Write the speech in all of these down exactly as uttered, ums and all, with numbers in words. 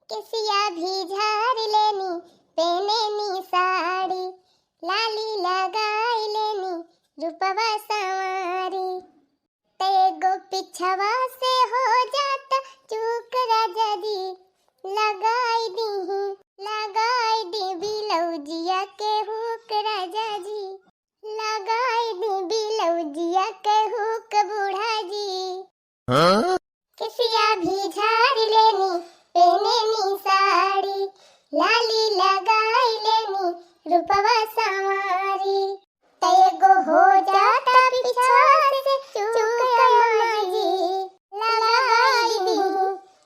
केसिया भी झार लेनी, पेनेनी साड़ी, लाली लगाई लेनी, रूपवा संवारी। त एगो पिछवा से हो जाता चूक राजा जी, लगाई दीही, लगाई दी बिलौजिया के हुक राजा जी, लगाई दी बिलौजिया के हुक बूढ़ा जी। हाँ? केसिया भी झार लेनी, पेनेनी साड़ी, लाली लगाई लेनी, रूपवा संवारी। त एगो हो जाता पिछवा से चूक अम्मा जी, लगाई दी,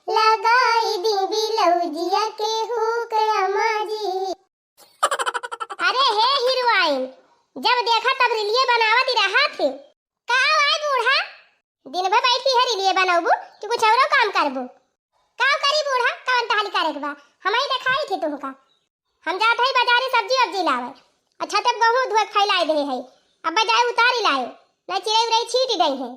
लगाई दी बिलौजिया के हुक अम्मा जी। अरे हे हीरोइन, जब देखा तब रीलिये बनावत ही रहत ही। का आय बूढ़ा, दिन भर बैठी है रीलिये बनौबू कि कुछ औरो काम करबू? का करी बूढ़ा, कौन टहल करे के बा? हमही देखाई थी तुमका। हम जात हई बाजारे सब्जी वब्जी लावे। अच्छा तब गहूँ धोए के फैलाई दे है, अब जाए उतारी लाए, ना चिड़ै उड़ै छीट गई है।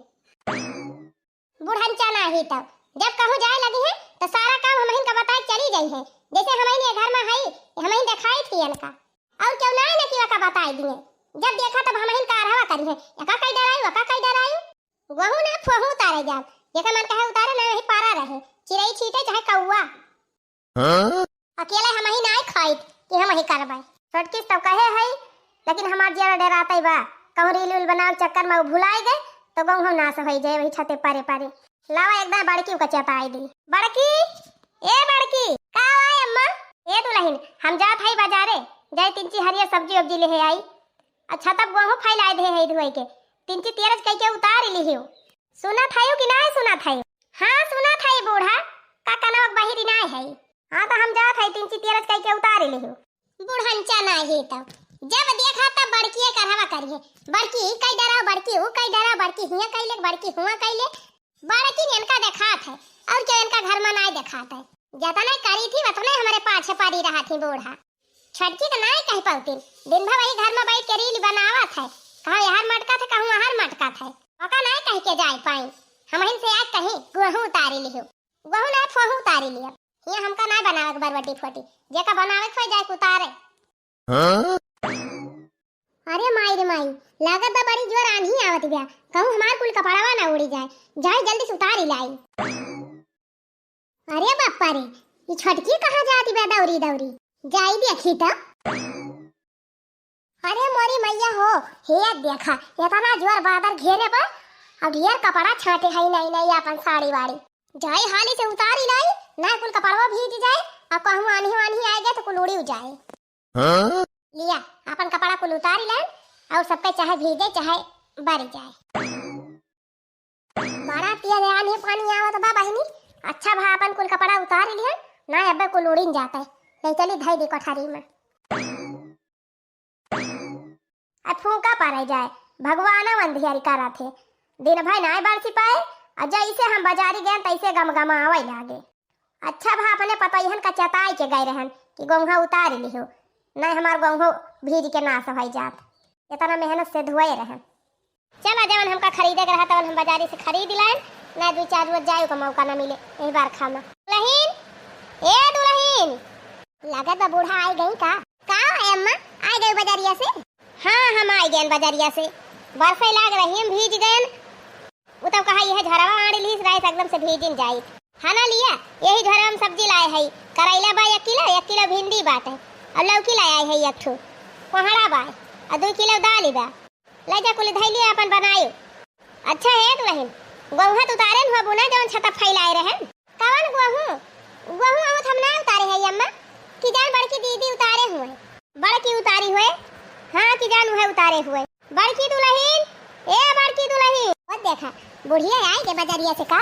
बुढ़न चना ही तब जब कहूँ जाए लगी है तो सारा काम हमहिन का बताए चली जाई है, जैसे हमहिन ये घर में हई, हमहिन देखाई थी इनका। और क्यों ना है ना कि वका बताए दिए, जब देखा तब हमहिन का अरहवा करी है, एका कई डराई, वका कई डराई। गहूँ ना फोहू उतारे जाब, जेका मन कहे उतारे ना, वही पारा रहे, चिड़ै छीटे चाहे कौआ। हाँ? अकेले हमही नाय खाइत कि हमही करबै। छोटकी से तब कहे हई, लेकिन हमार जिया डरातै बा। कहूँ रील वील बनावे के चक्कर में उ भुलाए गए, तो गहूँ नाश होई जाए वही छते परे परे। लावा एक दाईं बड़की का चेताई दी। बड़की, ए बड़की, का आय अम्मा? ए दुलहिन, हम जात हई बाजारे, जाई तीन ची हरिया सब्जी उब्जी लेहे आई। अच्छा तब गहूँ फैलाए दे है धोए के, तीन ची तेरज कई के उतार लिहियो। सुनत हयू कि नाय सुनत हयू? हाँ, सुनत हई बूढ़ा, का कनवा के बहिरी नाय हई? हाँ, तो हम जात हई, तीन ची तेरज कई के उतारी लिहू। बुढ़न चना ही तो, जब देखा तब बड़किए करहवा करिए, बड़की ई कई डराओ, बड़की ऊ कई डराओ, बड़की हियाँ कई ले, बड़की हुआँ कई ले। बड़की इनका देखात है, और क्यों इनका घर में नाय देखात है? जतने करी थी, उतने हमरे पाछे पड़ी रहत ही बूढ़ा। छोटकी तो नाय कह पौतिन, दिन भर वही घर में बैठ के रील बनावत है, कहूँ यहाँ मटकत है, कहूँ वहाँ मटकत है, ओका नाय कह के जाए पाई। हमहिन से आज कहीं गहूँ उतारी लिहू, गहूँ नाय फोहू उतारी लिया। हियाँ हमका नाय बनावे के बरबटी फोटी, जेका बनावे के होई जाए के उतारे। हाँ? अरे माई रे माई, लागत बा बड़ी जोर आन्ही आवत बिया, कहूँ हमार कुल कपड़वा ना उड़ी जाए, जाए जल्दी से उतारी लाई। अरे बापा रे, ई छोटकी कहाँ जाती बे दौरी दौरी? जाई देखी त। अरे मोरी मैया हो, हे देखा, इतना जोर बादर घेरे बा, अब ढेर कपड़ा छाटे हई नई नई आपन साड़ी वाड़ी। जाई हाली से उतारी लाई, ना कुल कपड़वा भीज जाए, आ कहूँ आन्ही वान्ही आए गए तो कुल उड़ी जाए। हाँ? लिया, आपन कपड़ा कुल उतारी लेन, और सबके चाहे भीजे चाहे बरी जाए। बड़ा तेज आन्ही पानी आवत बा बहिनी, अच्छा भा आपन कुल कपड़ा उतारी लिहन, ना अबे कुल उड़िन जाते। ले चली धई दी कोठारी में। अब फूंका परे जाए, भगवान अंधियारी करत है, दिन भर नाय बरसी पाए, और जैसे हम बाजारी गए तैसे गमगमावे लागे। अच्छा भा अपने पतोहियन का चेताई के गए रहन कि गोंघा उतार लिहो, नहीं हमार गोंघो भीज के नाश होई जात। इतना मेहनत से धोए रहन। चला जवन हमका खरीदे के रहा तवन हम बाजारी से खरीद लाइन, नहीं दो चार रोज जाए का मौका ना मिले यही बरखा में। दुलहिन, ए दुलहिन, लागत बा बूढ़ा आई गई का? का ए अम्मा, आई गई बजरिया से? हाँ, हम आई गए बजरिया से, बरसे लाग रही हम भीज गए। उ तब कहा, "यह झरवा आड़ी लीस रहे, एकदम से भीजिन जाई।" है ना लिया, यही झरवा में सब्जी लाए है, करैला बा एक किलो, एक किलो भिंडी बाटे, और लौकी लाए आई है एक ठो, कोहड़ा बा, और दो किलो दाल बा। ले जा कुल धई लिया अपन बनायो। अच्छा हे दुलहिन, गोहूँ तो उतारे न हो बुना जौन छता फैलाए रहन। कवन गोहूँ? गोहूँ अहूँ हम ना उतारे है अम्मा, कि जान बड़की दीदी उतारे हुए। बड़की उतारी हुए? हाँ, कि जान उहे उतारे हुए। बड़की दुलहिन, ए बड़की दुलहिन। ओ देखा, बुढ़िया आई के बजरिया से का?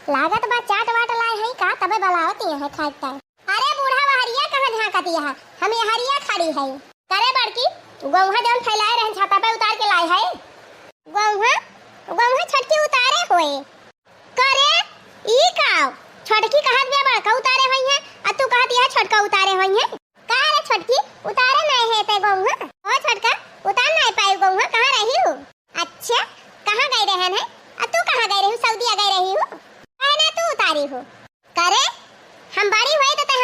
लागत बा चाट वाट लाए हैं का, तबे बलावत ही है खाए ताए। अरे बूढ़ा वहरिया कहाँ झाँकत यहाँ? हम यहरिया खड़ी है। करे बड़की, गोहूँ जौन फैलाए रहन छाता पे उतार के लाए है। गोहूँ? गोहूँ छोटकी उतारे होए। करे, ई का? छोटकी कहत बिया बड़का उतारे होई है, आ तू कहत यह छोटका उतारे होई है। का रे छोटकी, उतारे नहीं है ते गोहूँ? ओ छोटका, उतार नहीं पाई गोहूँ, कहाँ रही हो? अच्छा, कहाँ गई रहन है? आ तू कहाँ गई रही हो? सऊदिया गई रही हो? काहे ना तू उतारी हो? करे, हम बड़ी हुई तो ते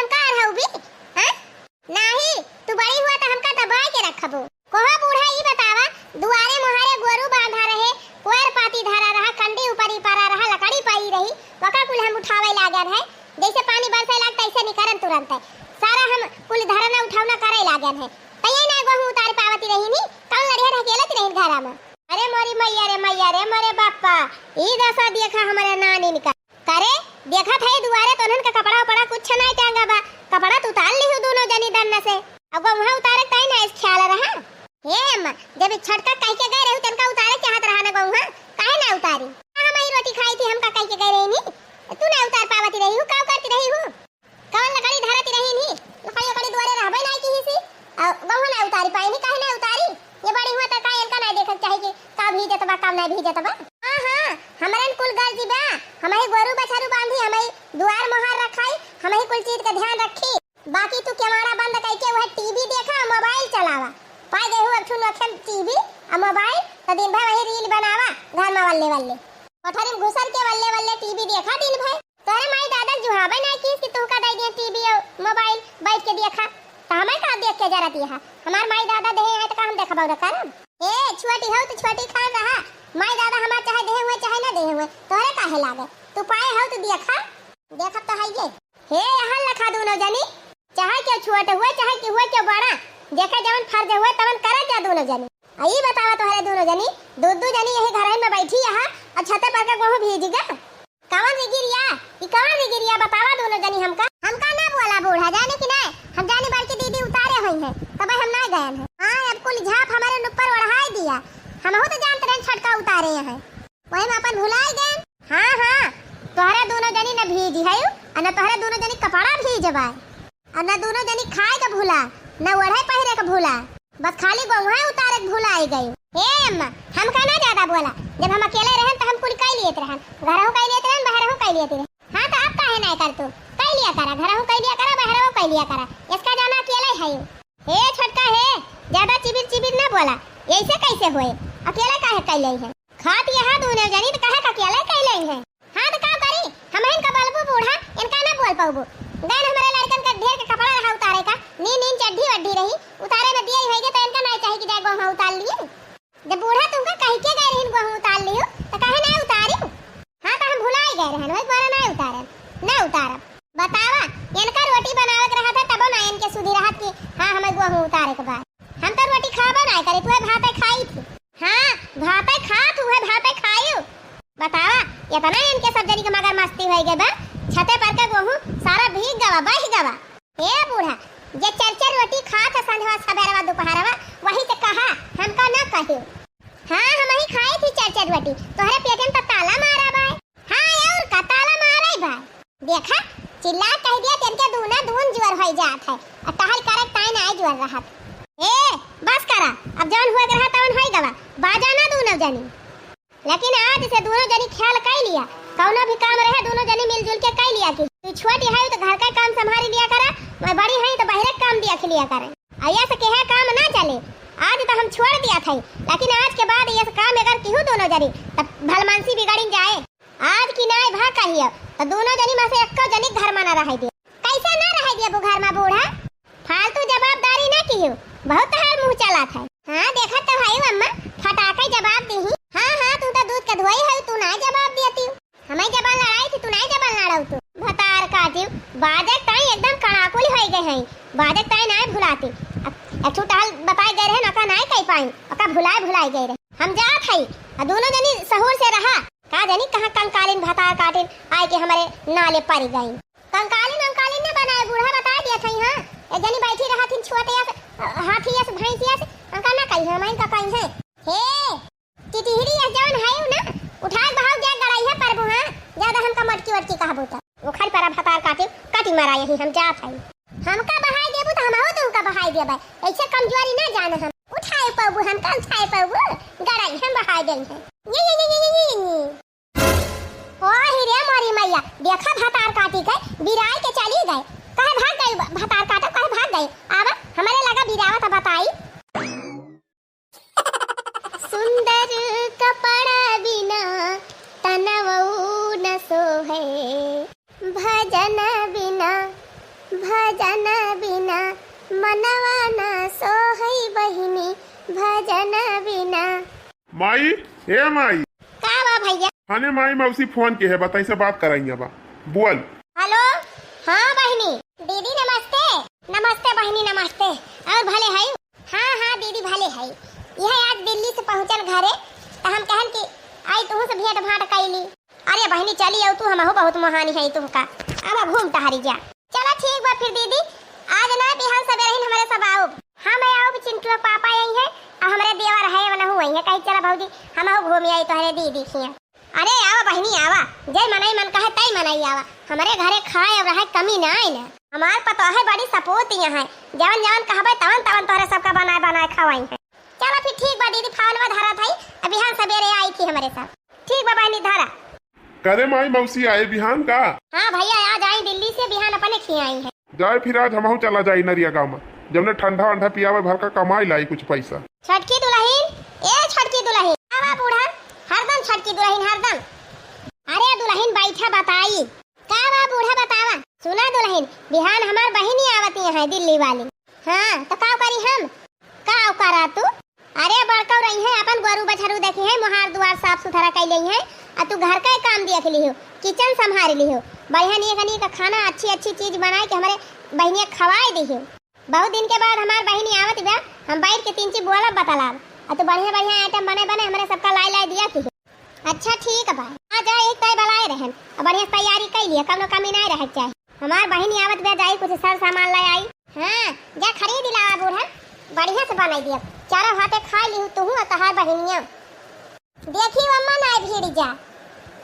बाबू, कोहा बूढ़ा, ई बतावा, दुआरे मोहारे गोरू बांधा रहे, कोयर पाती धरा रहा, कंडी ऊपरी परा रहा, लकड़ी परी रही, वका कुल हम उठावे लागन है। जैसे पानी बरसे लाग, तैसे निकरन तुरंत है। सारा हम कुल धरना उठावना करे लागन है। तैये ना गोहूँ उतार पावती रही नी, कौन लड़िया ढकेलत रही घरा में? अरे मोरी मैया रे मैया रे मोरे बापा, ई दशा देखा हमरे नानी का। करे, देखत है दुआरे तोहन का कपड़ा उपड़ा कुछ नाई टांगा बा। कपड़ा तो उतार लिहू दोनों जनी दन्न से। अब गोहूँ उतारे ताई ना इस ख्याल रहा। हे अम्मा, जब ई छोटका कह के गए रहू तनका उतारे चाहत रहा ना गोहूँ, काहे ना उतारी? हम ही रोटी खाई थी, हमका कह के गए रही नी, तू ना उतार पावती रही हूँ, का करती रही हूँ? कवन लकड़ी धरती रही नी, लकड़ी उकड़ी दुआरे रहबे ना की हिसी, आ गोहूँ ना उतारी पाई नी, काहे ना उतारी? ये बड़ी हुआ तो का इनका ना देखत चाहे कि का भीजत बा, का ना भीजत बा? हाँ, हाँ, हमरन कुल गर्जी बा, हमही गोरू बछरू बांधी, हमही दुआर मोहार रखाई, हमही कुल चीज का ध्यान रखी। बाकी तू केवाड़ा बंद करके वह टीवी देखा, मोबाइल चलावा। पाई गए हो अब ठुन रखे टीवी आ मोबाइल, तो दिन भर वही रील बनावा, घर में वल्ले वल्ले। कोठरी में घुसर के वल्ले वल्ले टीवी देखा दिन भर। तोहरे माई दादा जुहाबे ना कीस कि तुहका दे दिए टीवी और मोबाइल बैठ के देखा, तो हमें का देख के जरा दिया है? हमार माई दादा देहे हैं तो का हम देखबो न करम? ए, छोटी हो तो छोटी खान रहा, माई दादा हमार चाहे देहे हुए चाहे ना देहे हुए, तोहरे काहे लागे? तू पाए हो तो देखा, देखब तो है ये। हे, यहाँ लखा दोनों जनी, चाहे क्यों छोट हुए, चाहे कि हुए क्यों बड़ा, जेकर जवन फर्ज हुए, तवन करे जा दोनों जनी। आ ई बतावा तोहरे दोनों जनी, दू दू जनी यही घर में बैठी यहाँ, और छते पर के गोहूँ भीज गा। कवन रिगिरिया, ई कवन रिगिरिया, बतावा दोनों जनी हमका। हमका ना बोला बूढ़ा, जाने कि नहीं, हम जानी बड़की दीदी उतारे हुई हैं, तब हम ना गए हैं। हाँ, अब कुल झाप हमारे ऊपर ओढ़ाई दिया, हमहू तो जानते रहे छटका उतारे हैं। वही में अपन भुलाई गए। हाँ, हाँ, तोहरे दोनों जनी न भीजी है, और न तोहरे दोनों जनी कपड़ा भीज बाय, और न दोनों जनी खाए के भूला, न ओढ़े पहिरे के भूला, बस खाली गोहुआ उतारे के भुलाई गई। ए अम्मा, हमका ना ज्यादा बोला, जब हम अकेले रहन तो हम कुल कई लेत रहन, घरहू कई लेत रहन, बहरहू कई लेत रहन। हाँ, तो आप काहे ना कर तू, कई लिया करा, घरहू कई लिया करा, बहरहू कई लिया करा, इसका जाना अकेले है। हे छोटका हे, ज्यादा चिबिर चिबिर ना बोला, ऐसे कैसे होए? अकेला काहे कैले है? खात यहाँ दोनों जनी तो कहे का अकेला कैले है। हाँ तो का करी, हम इनका बलबू बूढ़ा, इनका ना बोल पाऊबू। गैन हमारे लड़कन का ढेर के कपड़ा रहा उतारे का, नीन नीन चड्ढी वड्ढी रही, उतारे में दिए होइगे तो इनका ना चाही कि जाए गोहूँ उतार लिए। जब बूढ़ा तुमका कह के गए रहन गोहूँ उतार लियो, तो काहे ना उतारी? हाँ, तो हम भुलाई गए रहन, वही द्वारा ना उतारन, ना उतारब। बतावा, इनका रोटी बनावे के रहत है, तबो ना इनके सुधी रहत कि हाँ, हमें गोहूँ उतारे के बाद। हम तो रोटी खाबो ना करे, तुहे भाते खाई थी। हाँ, भाते खा, तुहे भाते खायू। बतावा, इतना इनके सब जनी के मगर मस्ती होई गए बा, छते पर के गोहूँ सारा भीग गवा, बह गवा। ए बूढ़ा, जे चार चार रोटी खात है संझवा सबेरवा दोपहरवा, वही से कहा, हमका ना कहियो। हाँ, हम ही खाए थी चार चार रोटी, तोहरे पेटन पर ताला मारा बा। हाँ, और का ताला मारा बा। देखा, चिल्ला कह दिया, तेनके दूना दून जोर होई जात है, और टहल करे ताई ना जोर रहत। ए, बस करा, अब जौन हुए के रहा तौन होई गवा, बाजा ना दूनो जनी। लेकिन आज से दोनों जनी ख्याल कई लिया, कौनो भी काम रहे दोनों जनी मिलजुल के कई लिया कि तू छोटी है तो घर का काम संभाल लिया करा, मैं बड़ी है तो बहरे काम देख लिया करे। अयस केहे काम ना चले, आज तो हम छोड़ दिया था, लेकिन आज के बाद यस काम अगर किहू दोनों जनी तब भलमानसी बिगड़िन जाए। आज की नाय भा कहियो तो दोनों जनी में से एको जनी घर में ना रहे दे। कैसे ना रहे देबू घर में बूढ़ा? फालतू जवाबदारी ना किहू, बहुत तहार मुँह चला था। हाँ, देखत तो हई अम्मा, फटाके जवाब दीही। हाँ, हाँ, तू तो दूध के धोई हऊ, तू ना जवाब देती। हमें जबान लड़ाई थी, तू ना जबान लड़ाऊ तू। भतार काटियो, बाजक ताई एकदम कड़ाकुल होई गए हैं। बाजक ताई ना भुलाती। अब एक ठो टहल बताए गए रहे, नका ना कह पाई, ओका भुलाए भुलाई गए रहे। हम जात हई, आ दोनों जनी सहूर से रहा। का जानी कहाँ कंकालिन भतार काटिन आए के हमारे नाले पड़ गई। कंकालिन अंकालिन न बनाए, बूढ़ा बता दिया था। हाँ, एक जनी बैठी रहा थी छोटे अस, हाथी अस, भैंसी अस, अंका ना कही है, मैं का कही है। हे, टिटिहरी अस जौन है ना, उठाए बहाव जा गड़ाई है परबू, हाँ, ज्यादा हमका मटकी वटकी कहबू तो। उखड़ परा भतार काटी, काटी मारा यही हम जात हई। हमका बहाई देबू तो हमहू तुमका बहाई देबै, ऐसे कमजोरी ना जाने हम। उठाए पबू हमका, उठाए पबू, गड़ाई हम बहाई देई है। ये, ये, ये। ओ ही रे मोरी मैया, देखा भतार काटी के बिराई के चली गए। कहे भाग गई भ-, भतार काटो, कहे भाग गई। आवा, हमारे लगा बिरावा तो बताई। सुंदर कपड़ा बिना तनवऊ न सोहे, भजन बिना, भजन बिना मनवा न सोहे बहिनी। माई, ए माई। का बा भैया? हने माई, मौसी फोन के है, बताई से बात कराई बा। बोल। हेलो, हाँ बहिनी। दीदी नमस्ते। नमस्ते बहिनी, नमस्ते। और भले है? हाँ, हाँ दीदी, भले है। यह आज दिल्ली से पहुँचन घरे, त हम कहन कि आई तुहू से भेंट भांट कैली। अरे बहिनी, चली आऊ तू, हमहू बहुत मोहानी है तुमका। अब घूम टहरी जा। चला ठीक बा फिर दीदी, आज ना बिहान सबेरे ही हमरे सब आउब। हाँ, मैं आउब, चिंटुआ पापा आई हैं, आ हमरे देवर है, वनहू आई हैं, कही चला भौजी, हमहू घूम आई तोहरे दीदी खिया। अरे आवा बहिनी आवा, जय मनई मन कहे तई मनई आवा, हमरे घरे खाए और रहे कमी ना आई ना। हमार पतोह है बड़ी सपूत यहाँ, जवन जवन कहबे तवन तवन तोहरे सबका बनाए बनाए खवाई है। चला फिर ठीक बा दीदी, फोनवा धरत हई, अब बिहान सबेरे आई थी हमरे सब। ठीक बा बहिनी, धरा। करे माई, मौसी आए बिहान का? हाँ भैया, आज आई दिल्ली से, बिहान अपने खियाई है। जाए फिर आज हमहू चला जाई नरिया गाँव में, जौने ठंडा वंडा पियावे भर का कमाई लाई कुछ पैसा। छोटकी दुलहिन, ए छोटकी दुलहिन, का बा बूढ़ा? हरदम छोटकी दुलहिन, हरदम। अरे दुलहिन बैठा बताई। का बा बूढ़ा बतावा? सुना दुलहिन, बिहान हमार बहिनी आवती है दिल्ली वाली। हाँ, तो का करी हम? का करा तू? अरे बड़कऊ रही है, अपन गोरू बछरू देखी है, मोहार दुआर साफ सुथरा कई लेई है, आ तू घर का काम देख लिहो, किचन संभाल लिहो, बढ़िया नीक नीक खाना अच्छी अच्छी चीज बनाए के हमरे बहिनिया खवाए दिहो। बहुत दिन के बाद हमार बहिनी आवत बा, हम बैठ के तीन चीज बोलब बतलाब, आ तू बढ़िया बढ़िया आइटम बने बने हमरे सबका लाई लाई दिया की। अच्छा ठीक बा, आ जा, एक तय बलाए रहन, अब बढ़िया से तैयारी कई लिया, कौनो कमी नहीं रहे के चाही। हमार बहिनी आवत बा, जाई कुछ सर सामान ले आई। हाँ, जा खरीद लावा बूढ़ा, बढ़िया से बनाई दिया, चारों हाथे खा लिहू तुहू और तहार बहिनिया। देखी अम्मा ना भीड़ जा,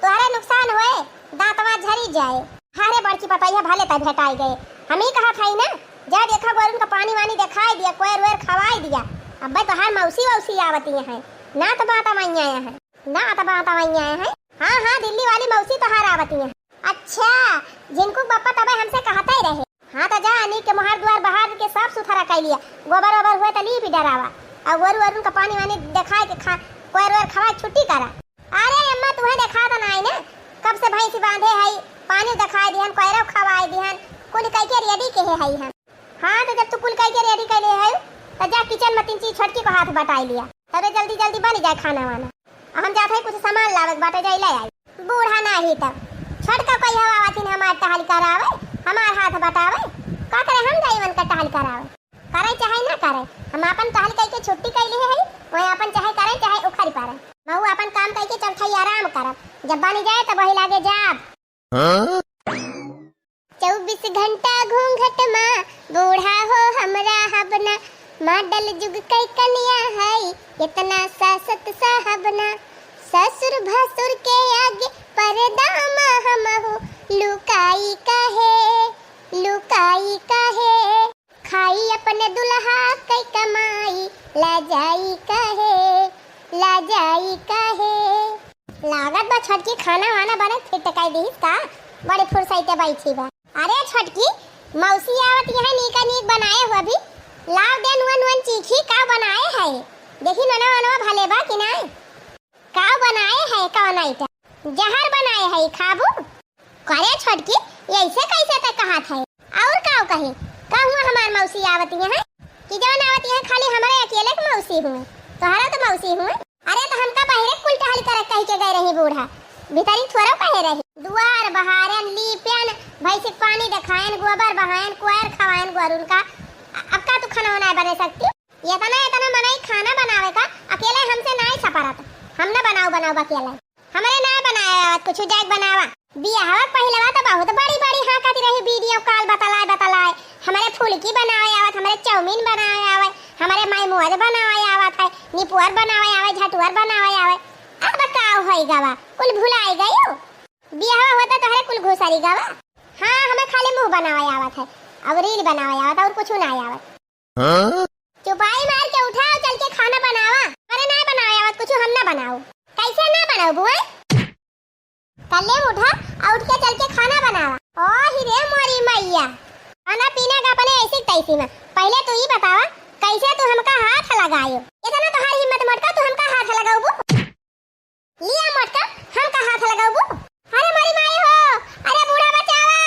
तोहरे नुकसान होए, दांतवा झरी जाए। अरे बड़की पतैया भले तय भेटाई गए, हम ही कहत हई ना, जा देखा गोरुन का पानी वानी देखाई दिया, कोयर वेर खवाई दिया। अब्बे तोहार मौसी वौसी आवती है, ना तो बात माइया है। ना, त बात वही आए हैं। हाँ, हाँ, दिल्ली वाली मौसी तोहार आवती हैं। अच्छा, झिनकू के बप्पा तबे हमसे कहते ही रहे। हाँ, त जा, अनिक के मोहार दुआर बहार के साफ सुथरा कई लिया। गोबर ओबर हुए त लीप डरावा। और गोरू ओरुन का पानी वानी देखाए के खा, कोयर ओयर खवाए छुट्टी करा। अरे अम्मा, तुम्हें देखा त नाई ना, कब से भैंसी बांधे हई, पानी देखाए दिहन, कोयरो खवाए दिहन, कुल कई के रेडी के है हई हम। हाँ, त जब तू कुल कई के रेडी कइले है, त जा किचन में तीन चीज छोटकी को हाथ बटाई लिया, तबे जल्दी जल्दी बन जाए खाना वाना। हम जात हई कुछ सामान लावे के बाटे, जाई ले आई। बूढ़ा नाही तब छोटका कोई हवा आवाथिन हमार टहल करावे, हमार हाथ बटावे, का करे हम जाई उनका टहल करावे। करे चाहे ना करे, हम आपन टहल कई के छुट्टी कइले है, वही आपन चाहे करे चाहे उखड़ पड़े। महू आपन काम कई के चल थई आराम करब, जब बनी जाए तब वही लागे जाब। हाँ? चउबीस घंटा घूंघट मा बूढ़ा हो हमरा हबना, मॉडल जुग कै कनिया हई, इतना सासत साहबना। ससुर भसुर के आगे पर्दा मा हमहू लुकाई काहे, लुकाई काहे। खाई अपने दुल्हा कै कमाई, लाजाई काहे, लाजाई काहे। लागत बा छोटकी खाना वाना बने फिट कई दीहिस का, बड़ी फुर्सते बैठी बा। अरे छोटकी, मौसी आवत यहाँ नीका नीक बनाए हुआ भी, लाव दे नुआ नुअन चीखी का बनाए है, देखी ननवा वनवा भले बा कि नाय। का बनाए है, कौन आइटम? जहर बनाए है, खाबू? करे छोटकी, ऐसे कैसे ते कहत है? और का कही? का हुआ हमार मौसी आवत यहाँ? कि जौन आवत यहाँ खाली हमरे अकेले के मौसी हुए? तोहरा तो मौसी हुए। अरे तो हमका बहरे कुल टहल करे कह के गए रही बूढ़ा, भीतरी थोड़ा कहे रही। दुआर बहारन, लीपन, भैंसी के पानी देखायन, गोबर बहायन, कोयर खवायन गोरुन का। अ-, अब का तू खाना वाना बने सकती? इतना, इतना मनई खाना बनावे का अकेले हमसे नाई सपरत। हम ना बनाऊ, बनाऊ अकेले। हमरे ना बनावे आवत कुछ, जाके बनावा। बियाहवा के पहिले बा तो बहुत बड़ी बड़ी हाँकत रही, वीडियो कॉल बतलाए, बतलाए। हमरे फुलकी बनावे आवत, हमरे चाउमीन बनावे आवे, हमरे माई मोज बनावे आवत है, निपुअर बनावे आवे, झटुअर बनावे आवे। अब का होई गवा, कुल भुलाई गयो। बियाहवा होता तोहरे कुल घुसरी गवा। हाँ, हमें खाली मुंह बनावे आवत है, और रील बनावे आवत, और कुछ ना आवत। हाँ? चुपाई मार के उठा, चल के खाना बनावा। अरे ना बनावे आवत कुछ, हम ना बनाऊ। कैसे ना बनाऊ बुआ? कल्ले उठा, आ उठ के चल के खाना बनावा। ओ ही रे मोरी मैया, खाना पीना का अपने ऐसी तैसी में। पहले तू ही बतावा, कैसे तू हमका हाथ लगायो? इतना तोहार हिम्मत मोटका, तू हमका हाथ लगाऊ बू? लिया मोटका, हमका हाथ लगाऊ बू? अरे मोरी माई हो, अरे बूढ़ा बचावा।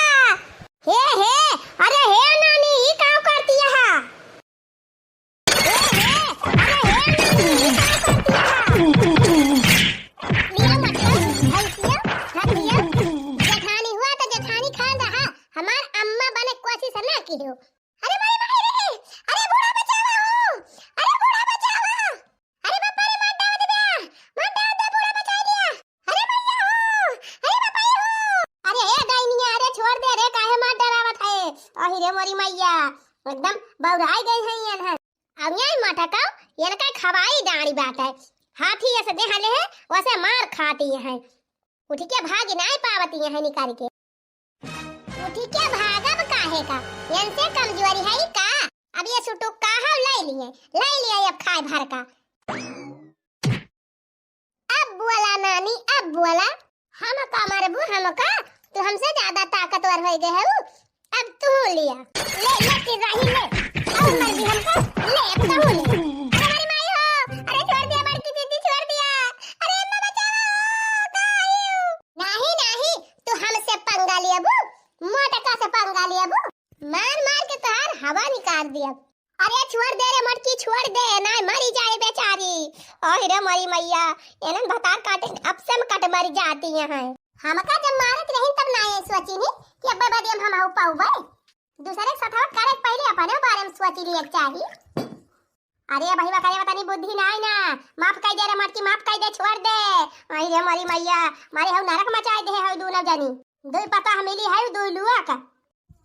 हे, हे, अरे हे नानी, ई का करती है? हे, हे, अरे हे नानी, ई का करती है? अरे माई, माई रे, अरे बूढ़ा बचावा हो, अरे बूढ़ा बचावा, अरे बापा रे, मार डाल दे बे, मार डाल दे, बूढ़ा बचाई लिया, अरे मैया हो, अरे बापा रे हो, अरे ए डाइनिया, अरे छोड़ दे रे, काहे मार डरावत है, अहि रे मोरी मैया, एकदम बौराई गई है ये ना। अब यही मटका, इनका खवाई डाँड़ी बात है। हाथी ऐसे देहले है, वैसे मार खाती है। उठ के भाग नाई पावती है निकाल के। उठ के भागब काहे का? इनसे कमजोरी है का? अब ये सुटुक का है, ले लिए, ले लिए अब खाए भर का। अब बोला नानी, अब बोला। हमका मारबू हमका? तू हमसे ज्यादा ताकतवर होइ गए हऊ। अब तू लिया। ले, ले, चिर्राही ले। और मर गई हमका। ले, अब तू ले। अरे हमारी माई हो। अरे छोड़ दिया, बड़की दीदी छोड़ दिया। अरे अम्मा बचाओ। कहाँ आई हो? नाही, नाही, तू हमसे पंगा लियाबू। मोटका से पंगा लियाबू। मार, मार के तोहार हवा निकाल दिया। अरे छोड़ दे रे मटकी, छोड़ दे, नाय मरी जाए बेचारी। ओह रे मरी मैया, एनन भतार काटे, अब से हम कट मरी जाती हैं। हमका जब मारत रही तब ना ये सोची नहीं कि अब बदे हम हम पाऊ बे। दूसरे के साथ करे के पहले अपने बारे में सोची लिए चाही। अरे भईवा करे तनी बुद्धि नाय ना, माफ कर दे रे मटकी, माफ कर दे, छोड़ दे। आई रे मरी मैया, मारे हऊ नरक मचाए दे हऊ दोनों जनी। दुई पता हम मिली हऊ दुई लुआ का।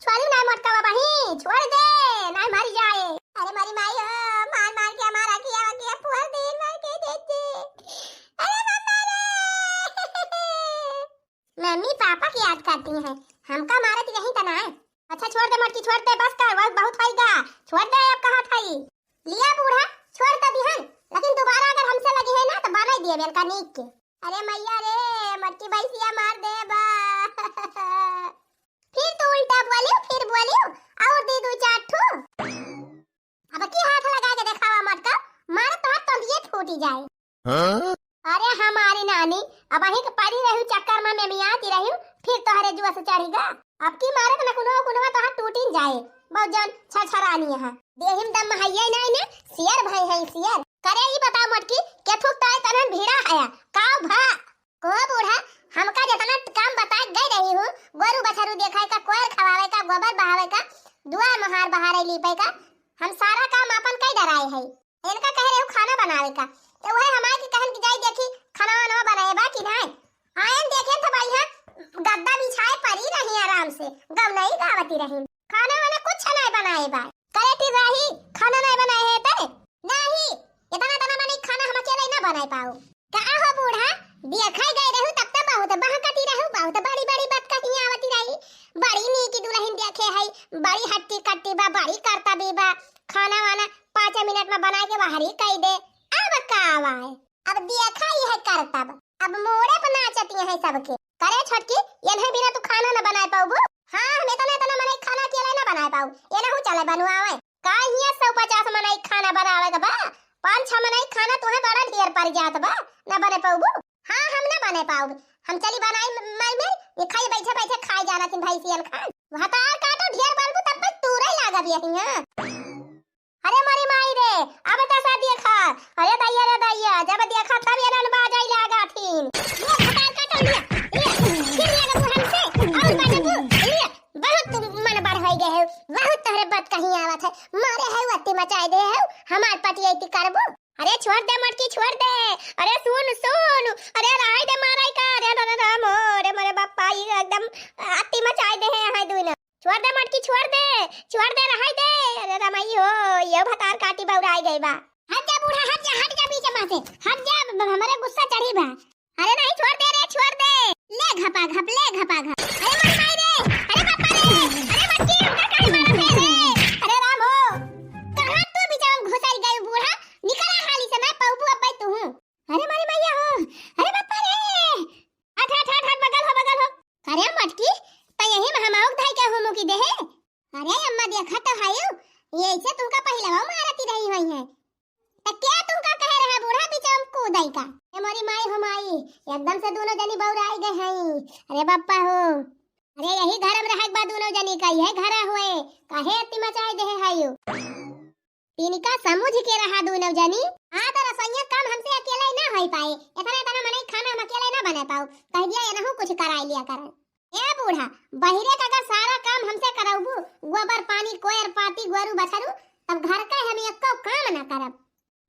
छोड़ी ना मटका बहिन, छोड़ दे, ना मर जाए। अरे मारी माई हो, मार मार के हमारा किया किया पुअर दिन मार के देते। अरे मम्मा रे। मम्मी पापा की याद करती हैं, हमका मारत यही तना है। अच्छा छोड़ दे मटकी, छोड़ दे, बस कर, बहुत, बहुत होइगा। छोड़ दे, अब कहा था ये। लिया बूढ़ा, छोड़ तो दिहन, लेकिन दोबारा अगर हमसे लगी है ना तो बनाई दिए बेल का नीक के। अरे मैया रे, मटकी भैंसिया मार दे बा। फिर तू उल्टा बोलियो, फिर बोलियो, और दी दो चार ठो। अब की हाथ लगा के देखावा मटका, मार तो हाथ तंदिये फूटी जाए। हाँ? अरे हमारी नानी, अब अही के पड़ी रहू चक्कर में मेमियाती रहू, फिर तोहरे जुआ से चढ़ीगा। अब की मारे तो नकुनवा कुनवा तोहार टूटिन जाए, बहुत जन छरछरानी है। देहिम दम हइये नहीं ने, सियर भाई है सियर। करे ई बताओ मटकी, के थुक ताए तनन भीड़ा हया, काव भा? को बूढ़ा, हमका जितना काम बताए गई रही हूँ, गोरू बछरू देखाए का, कोयर खवावे का, गोबर बहावे का, दुआर मोहार बहारे लीपे का, हम सारा काम आपन कई डराए है। इनका कह रहे हो खाना बनावे का, तो वह हमारे के कहन की जाई देखी खाना वाना बनाए बा कि नहीं। आयन देखे तो बढ़िया गद्दा बिछाए परी रही आराम से, गौ नहीं गावती रही। खाना वाना कुछ नहीं बनाए बा। करे ती रही, खाना नहीं बनाए है ते? नहीं, इतना तना मने खाना हम अकेले ना बनाए पाओ। का हो बूढ़ा, देखे गए रहू तब तो बहुत बहकती रहू, बहुत बड़ी बड़ी बात कही आवती रही। बड़ी नीकी दुल्हन देखे है, बड़ी हट्टी कट्टी बा, बड़ी करतबी बा, खाना वाना पाँच मिनट में बना के बाहरी कई दे। अब का आवा है? अब देखा ही है करतब, अब मोड़े पर नाचती है सबके। करे छोटकी, एनहे बिना तू खाना न बनाए पाउबू? हाँ, हम इतना इतना मनई खाना अकेले न बनाए पाऊ, एनहू चले बनवावे। का हियाँ सौ पचास मनई खाना बनावे के बा? पाँच छह मनई खाना तुहे बड़ा ढेर पड़ जात बा, न बने पाउबू? हाँ, हम न बने पाउब, हम चली बनाई म-, मर मेर, ये खाई बैठे बैठे खाए जाना थिन भैंसियन खान। भतार काटो ढेर बोलबू तब बस तूरे लागब यही, हाँ। अरे मोरी माई रे, अब तसा देखा। अरे दैया रे दैया, जब देखा तब ये रन बाजाई लागा थीन। ये भतार काटो लिया, लिया, फिर लगा तू हमसे, और बाटे तू, लिया, बहुत तू मन बढ़ होई गए हो, बहुत तोहरे बात कहीं आवत है, मारे है अति मचाए दे हो, हमार पटियाई करबू। अरे छोड़ दे मटकी, छोड़ दे, अरे सुन, सुन, अरे रहाई दे माराई का, अरे रे, रे, राम हो, अरे मोरे बापा, ये एकदम अति मचाए दे है, है दुई ना। छोड़ दे मटकी, छोड़ दे, छोड़ दे, रहाई दे। अरे रमाई हो, ये भतार काटी बौराई गई बा। हट जा बूढ़ा, हट जा, हट जा बीच में से, हट जा, ब-, ब-, हमरे गुस्सा चढ़ी बा। अरे नहीं, छोड़ दे रे, छोड़ दे। ले घपा घप, ले घपा घप। अरे मोरी माई रे, अरे बापा रे, अरे मटकी, हमका काहे मारत है रे? अरे राम हो, कहाँ तू बीच में घुसाई गई बूढ़ा? निकला हाली से, मैं पौबू अब तू हूँ। अरे मोरी मैया हो, अरे बापा रे, हट, हट, हट, हट, बगल हो, बगल हो। अरे मटकी, त यही में हम आउक धाई के हो मुकी देहे। अरे अम्मा देखा तो हायो, ये ऐसे तुमका पहले वो मारती रही हुई है। त क्या तुमका कहे रहा बूढ़ा पीछे हम कूदाई का? ए मोरी माई हो माई, एकदम से दोनों जनी बौराई गए हैं। अरे बापा हो, अरे यही घर में रहे के बाद दोनों जनी का ये घरा हुए, काहे अति मचाए देहे हायो? इनका समझ के रहा दोनों जनी। हाँ, तो रसोईया काम हमसे अकेले ना होई पाए। इतना, इतना मनई खाना हम अकेले ना बना पाऊ। कह दिया, एनहू कुछ कराई लिया करन। ए बूढ़ा, बहिरे का अगर सारा काम हमसे करउबू, गोबर पानी, कोयर पाती, गोरू बछरू, तब घर का हम एक्को काम ना करब।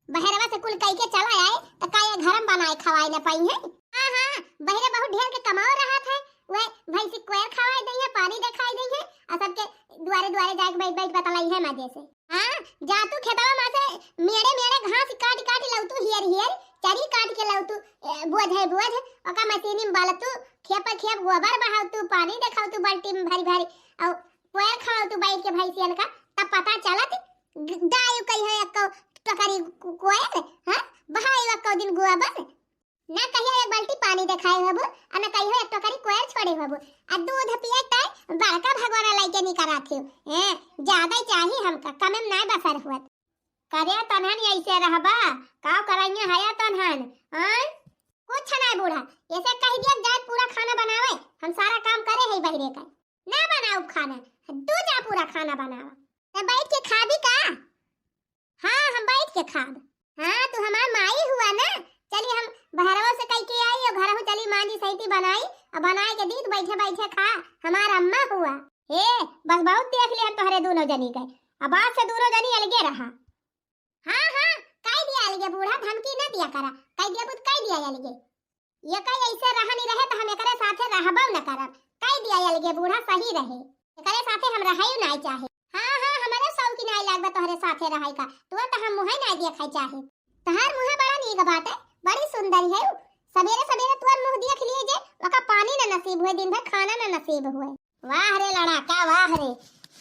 बहरवा से कुल कइके चला आए, त का ये घर में बनाए खवाए न पाई है? हाँ, हाँ, बहरे बहुत ढेर के कमाओ रहत है, वह भैंसी कोयर खवाए दई है, पानी देखाई दई है, और सबके दुआरे दुआरे जाके बैठ बैठ बतलाई है मजे से। हाँ, जा तू खेतवा में से मेड़े मेड़े घास काट काट लउतू, हियर हियर चरी काट के लउतू, ए, बोझ है बोझ, ओका मशीनी में बलतू, खेप खेप गोबर बहाउतू, पानी देखाउतू बाल्टी में भरी भरी, और कोयर खवाउतू बैठ के भैंसियन का, तब पता चलत ग-, गाय कहियो एक्को टोकरी को-, कोयर, हाँ? बहाई एक्को दिन गोबर। ना कहियो एक बाल्टी पानी देखाए होबो, आ ना कहियो एक टोकरी कोयर छोड़े होबो। आ दूध पिए ताई बड़का भगोना लइके निकरात हो। हैं, ज्यादा ही चाही हमका, कमे में नाय बसर हुअत। करे तनहन ऐसे रहबा, काव कराइए हया तनहन, आय? कुछ नाय बूढ़ा, ऐसे कह दिया जाए पूरा खाना बनावे, हम सारा काम करे है बहिरे का। ना बनाउब खाना, तू जा पूरा खाना बनावा। ते बैठ के खाबी का? हाँ, हम बैठ के खाब। हाँ, तू हमार माई हुआ ना। चली हम बहरवा से कह के आई और घरहू चली मांजी सैती बनाई, और बनाए के दी तो बैठे बैठे खा, हमार अम्मा हुआ। ए, बस बहुत देख लिया तोहरे दोनों जनी के, अब आज से दोनों जनी अलगे रहा। हाँ, हाँ, कह दिया अलगे बूढ़ा, धमकी न दिया करा, कह दिया बुत कह दिया अलगे। ये कहीं ऐसे रहनी रहे तो हम एकरे साथे रहबो न करब। कह दिया अलगे बूढ़ा सही रहे, एकरे साथे हम रहयू नाय चाहे। हाँ, हाँ, हमरे शौक की नाय लागबा तोहरे साथे रहै का, तू तो हम मुँहे नाय देखै चाहे। तोहार मुँहे बड़ा नीक बाटे, बड़ी सुंदर है उ। सबेरे सबेरे तोहर मुँह देख लिए जे, ओका पानी न नसीब हुए, दिन भर खाना न नसीब हुए। वाह रे लड़ाका, वाह रे।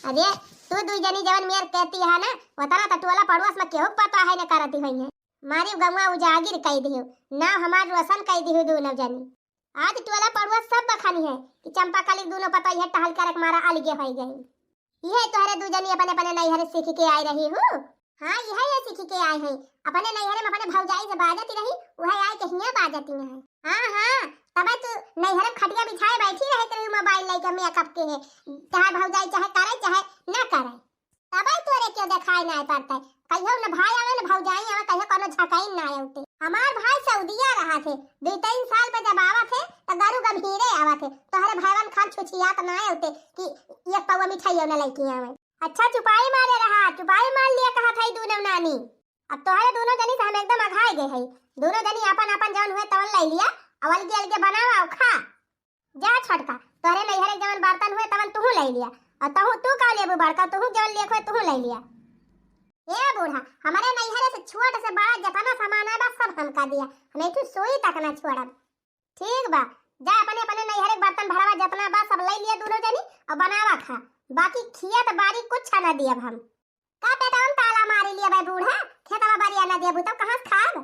अरे, तू दुई जनी जवन मेर कहती है ना, वतना त टोला पड़ोस में केहू पता है न करती हुई है। मारी गौवा उजागिर कई दिहु, नाव हमार रोशन कई दिहु दूनौ जनी। आज टोला पड़ोस सब बखानी है कि चंपा कली दूनौ पतोहिया टहल करक मारा अलगे होई गई। इहे तोहरे दू जनी अपने अपने नैहरे सीख के आई रही हूँ। हाँ, इहे ये सीख के आए हैं। अपने नैहरे में अपने भौजाई से बाजत रही, वह आए के हियाँ बाजती हैं। हाँ, हाँ, तबे तू नैहरे में खटिया बिछाए बैठी रहे तेरे मोबाइल लेके मेकअप के है। चाहे भौजाई चाहे करे चाहे न करे। तबे तोरे के देखाई नाय पड़ते। कहियो न भाई आवे, न भौजाई आवे, कहियो कोनो झकाइन नाय उठे। हमार भाई सऊदिया रहा थे, दो तीन साल पे जब आवा थे, तो गरु गंभीरे आवा थे। तोहरे भाईवन खान छुछियात नाय उठे कि एक पौवा मिठाइयो न लेके आवे। अच्छा चुपाई मारे रहा, चुपाई मार लिया कहा था दोनों नानी। अब तोहरे दोनों जनी से हम एकदम अघाई गए है। दोनों जनी अपन अपन जौन हुए तवन ले लिया, और अलगे अलगे बनावा और खा। जा छोटका, तोहरे नैहरे जवन बर्तन हुए तवन तुहू ले लिया, और तहू तू का लेबू बड़का, तुहू जवन लेख हुए तुहू ले लिया। ए बूढ़ा, हमारे नैहरे से छोट से बड़ा जितना सामान है बस सब हमका दिया, हम एक ठो सुई तक ना छोड़ब। ठीक बा, जा अपने अपने नैहरे के बर्तन भरावा जितना बा सब ले लिया दोनों जनी और बनावा खा, बाकी खियत बारी कुछ ना दियब हम। का पेटवा में ताला मारी लिया बे बूढ़ा, खेतवा बरिया ना देबू तब कहाँ से खाब?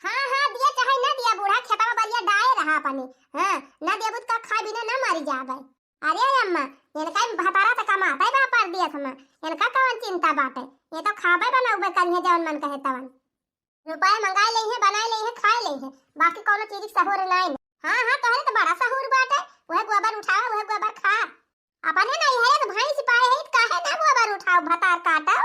हाँ, हाँ, दिया चाहे ना दिया बूढ़ा, खेतवा बरिया डाए रहा अपने। हाँ, ना देबू तो का खाए बिना ना मरी जाबे। अरे अम्मा, इनका ही भतारा तो कमाते बा परदेस में, इनका कवन चिंता बाटे, ये तो खाबे बनौबे करिहे जवन मन कहे तवन। रुपया मंगाए ले है, बनाए ले है, खाए ले है, बाकी कोनो चीज के सहूर नाई। हाँ, हाँ, तोहरे तो बड़ा सहूर बाटे, वह गोबर उठावा, वह गोबर खा। अपने नैहरे के भैंस पाए है, काहे ना गोबर उठाओ, भतार काटो?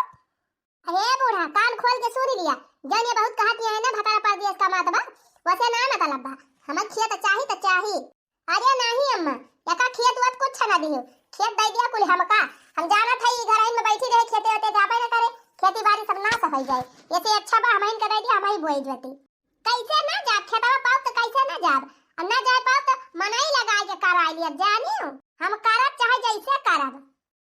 अरे बूढ़ा, कान खोल के सुन लिया, जौन ये बहुत कहत है ना, भतार परदेस कमात बा, वसे ना मतलब बा, हमें खेत चाही त चाही। अरे नाही अम्मा, एका खेत वेत कुछ ना दियो, खेत दे दिया कुल हमका, हम जानत है ई घर में बैठी रहे, खेते वेते जाबे न करे, खेती बाड़ी सब नाश हो जाए, ऐसे अच्छा बा हमहिन के दे दिया, हम ही बोई जोती। कैसे ना जाब? खेतवा पाउब तो कैसे ना जाब? अब ना जाए पाउब तो मनई लगाए के कराए लिया, जानियो? हम करब चाहे जैसे करब।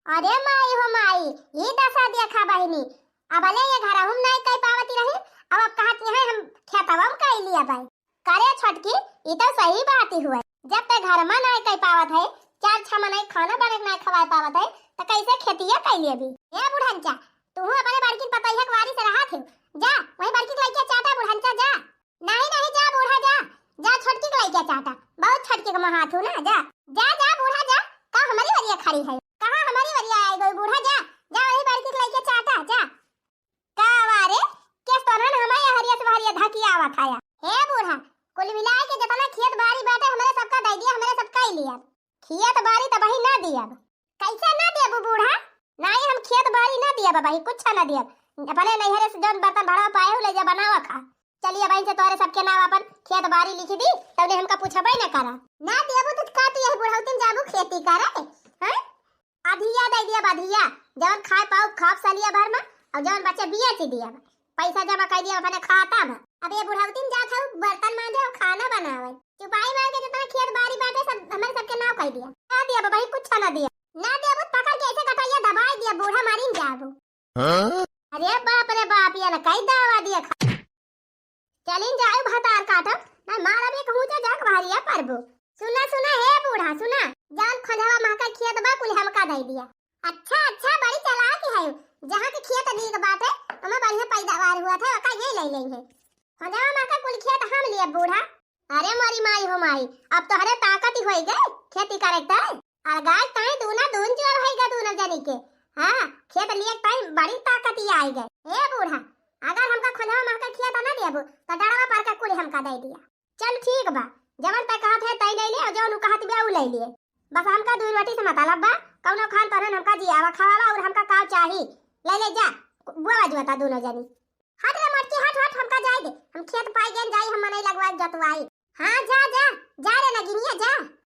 अरे माई हो माई, ई दशा देखा बहिनी, अब अले ये घर हम नहीं कह पावती रही, अब, अब कहत यहाँ हम खेतवा में कह लिया भाई। करे छोटकी, ई तो सही बात ही हुए। जब ते घर में नहीं कह पावत है, चार छह मनई खाना बने के नहीं खवाए पावत है, तो कैसे खेतिया कह लिया भी? ए बुढ़ंचा, तू अपने बड़की पतैया के वारी से रहा थे, जा वही बड़की के लइके चाटा बुढ़ंचा जा। नहीं, नहीं, जा बूढ़ा जा, जा छोटकी के लइके चाटा, बहुत छोटकी के महात हूँ ना, जा। जा, जा बूढ़ा जा, का हमारी वरिया खड़ी है, कहाँ हमारी वरिया आई गई बूढ़ा, जा, जा वही बड़की के लइके चाटा, जा। का वा रे, के सोनन हमारे हरिया से हरिया धकिया आवा खाया। हे बूढ़ा, कुल मिलाए के जितना खेत बाड़ी बाटे हमरे सबका दे दिया, हमरे सबका ही लिया। खेत बाड़ी तो वही ना दिया। कैसे ना देबू बूढ़ा? नाई हम खेत बाड़ी ना दिया बाबा, कुछ ना दिया। अपने नैहरे से जौन बर्तन भरवा पाए हो ले जा बनावा खा। चली अबहिन से तोहरे सबके नाव अपन खेत बारी लिखि दी, तउने हमका पूछबे न करा। ना देबू तो का तू यही बुढ़ौतिन जाबू खेती करे? हैं? अधिया दइ दिया, अधिया। जवन खाए पाउब खाब सलिया भर मा, अउर जवन बचे बेचि दिया। पैसा जमा कइ दिया अपने खाता मा। अब ये बुढ़ौतिन जात हउ बर्तन मांजे अउर खाना बनावे। चुपाई मार के जितना खेत बारी बाटे सब हमरे सबके नाव कइ दिया। ना दिया बबहिन, कुछ ना दिया। ना देबू तो पकड़ के ऐसे गटइया दबाइ दिया, बूढ़ा मारिन जाबू। हाँ? अरे बाप रे बाप, ये ना कई दावा दिया खा। चलिन जाए भतार काटब, ना मारब एक हुचा जाक बहरिया परबो। सुना, सुना, हे बूढ़ा, सुना, जान खोजवा महका खेत बा, कुल हमका दइ दिया। अच्छा, अच्छा, बड़ी चालाक है, जहाँ के खेत नीक बाटे, ओमा बढ़िया पैदावार हुआ था, ओका ये ले लेंगे। खोजवा महका कुल खेत हम लिए बूढ़ा। अरे मोरी माई हो माई, अब तोहरे ताकत ही होई गए खेती करे के तरे। अलगाए ताई दूना दून जोर होई गए दूनो जनी के। हाँ, खेत लिए ताई बड़ी ताकत ही आई गए। ए बूढ़ा, अगर हमका खोजवा महका खेत ना देबू, तो डड़वा पर के कुल हमका दइ दिया। चल ठीक बा, जवन तै कहत है तै ले ले, और जवन उ कहत बा उ ले लिए। बस हमका दुई रोटी से मतलब बा, कौनो खान पहन हमका जियावा खवावा और हमका का चाही, ले ले जा, बुआ जुआता दूनो जनी। हट रे मटकी, हट, हट, हमका जाए दे, हम खेत पाई गेन जाई, हम मनई लगवाई जोतवाई। हाँ जा, जा, जा रे नगिनिया जा।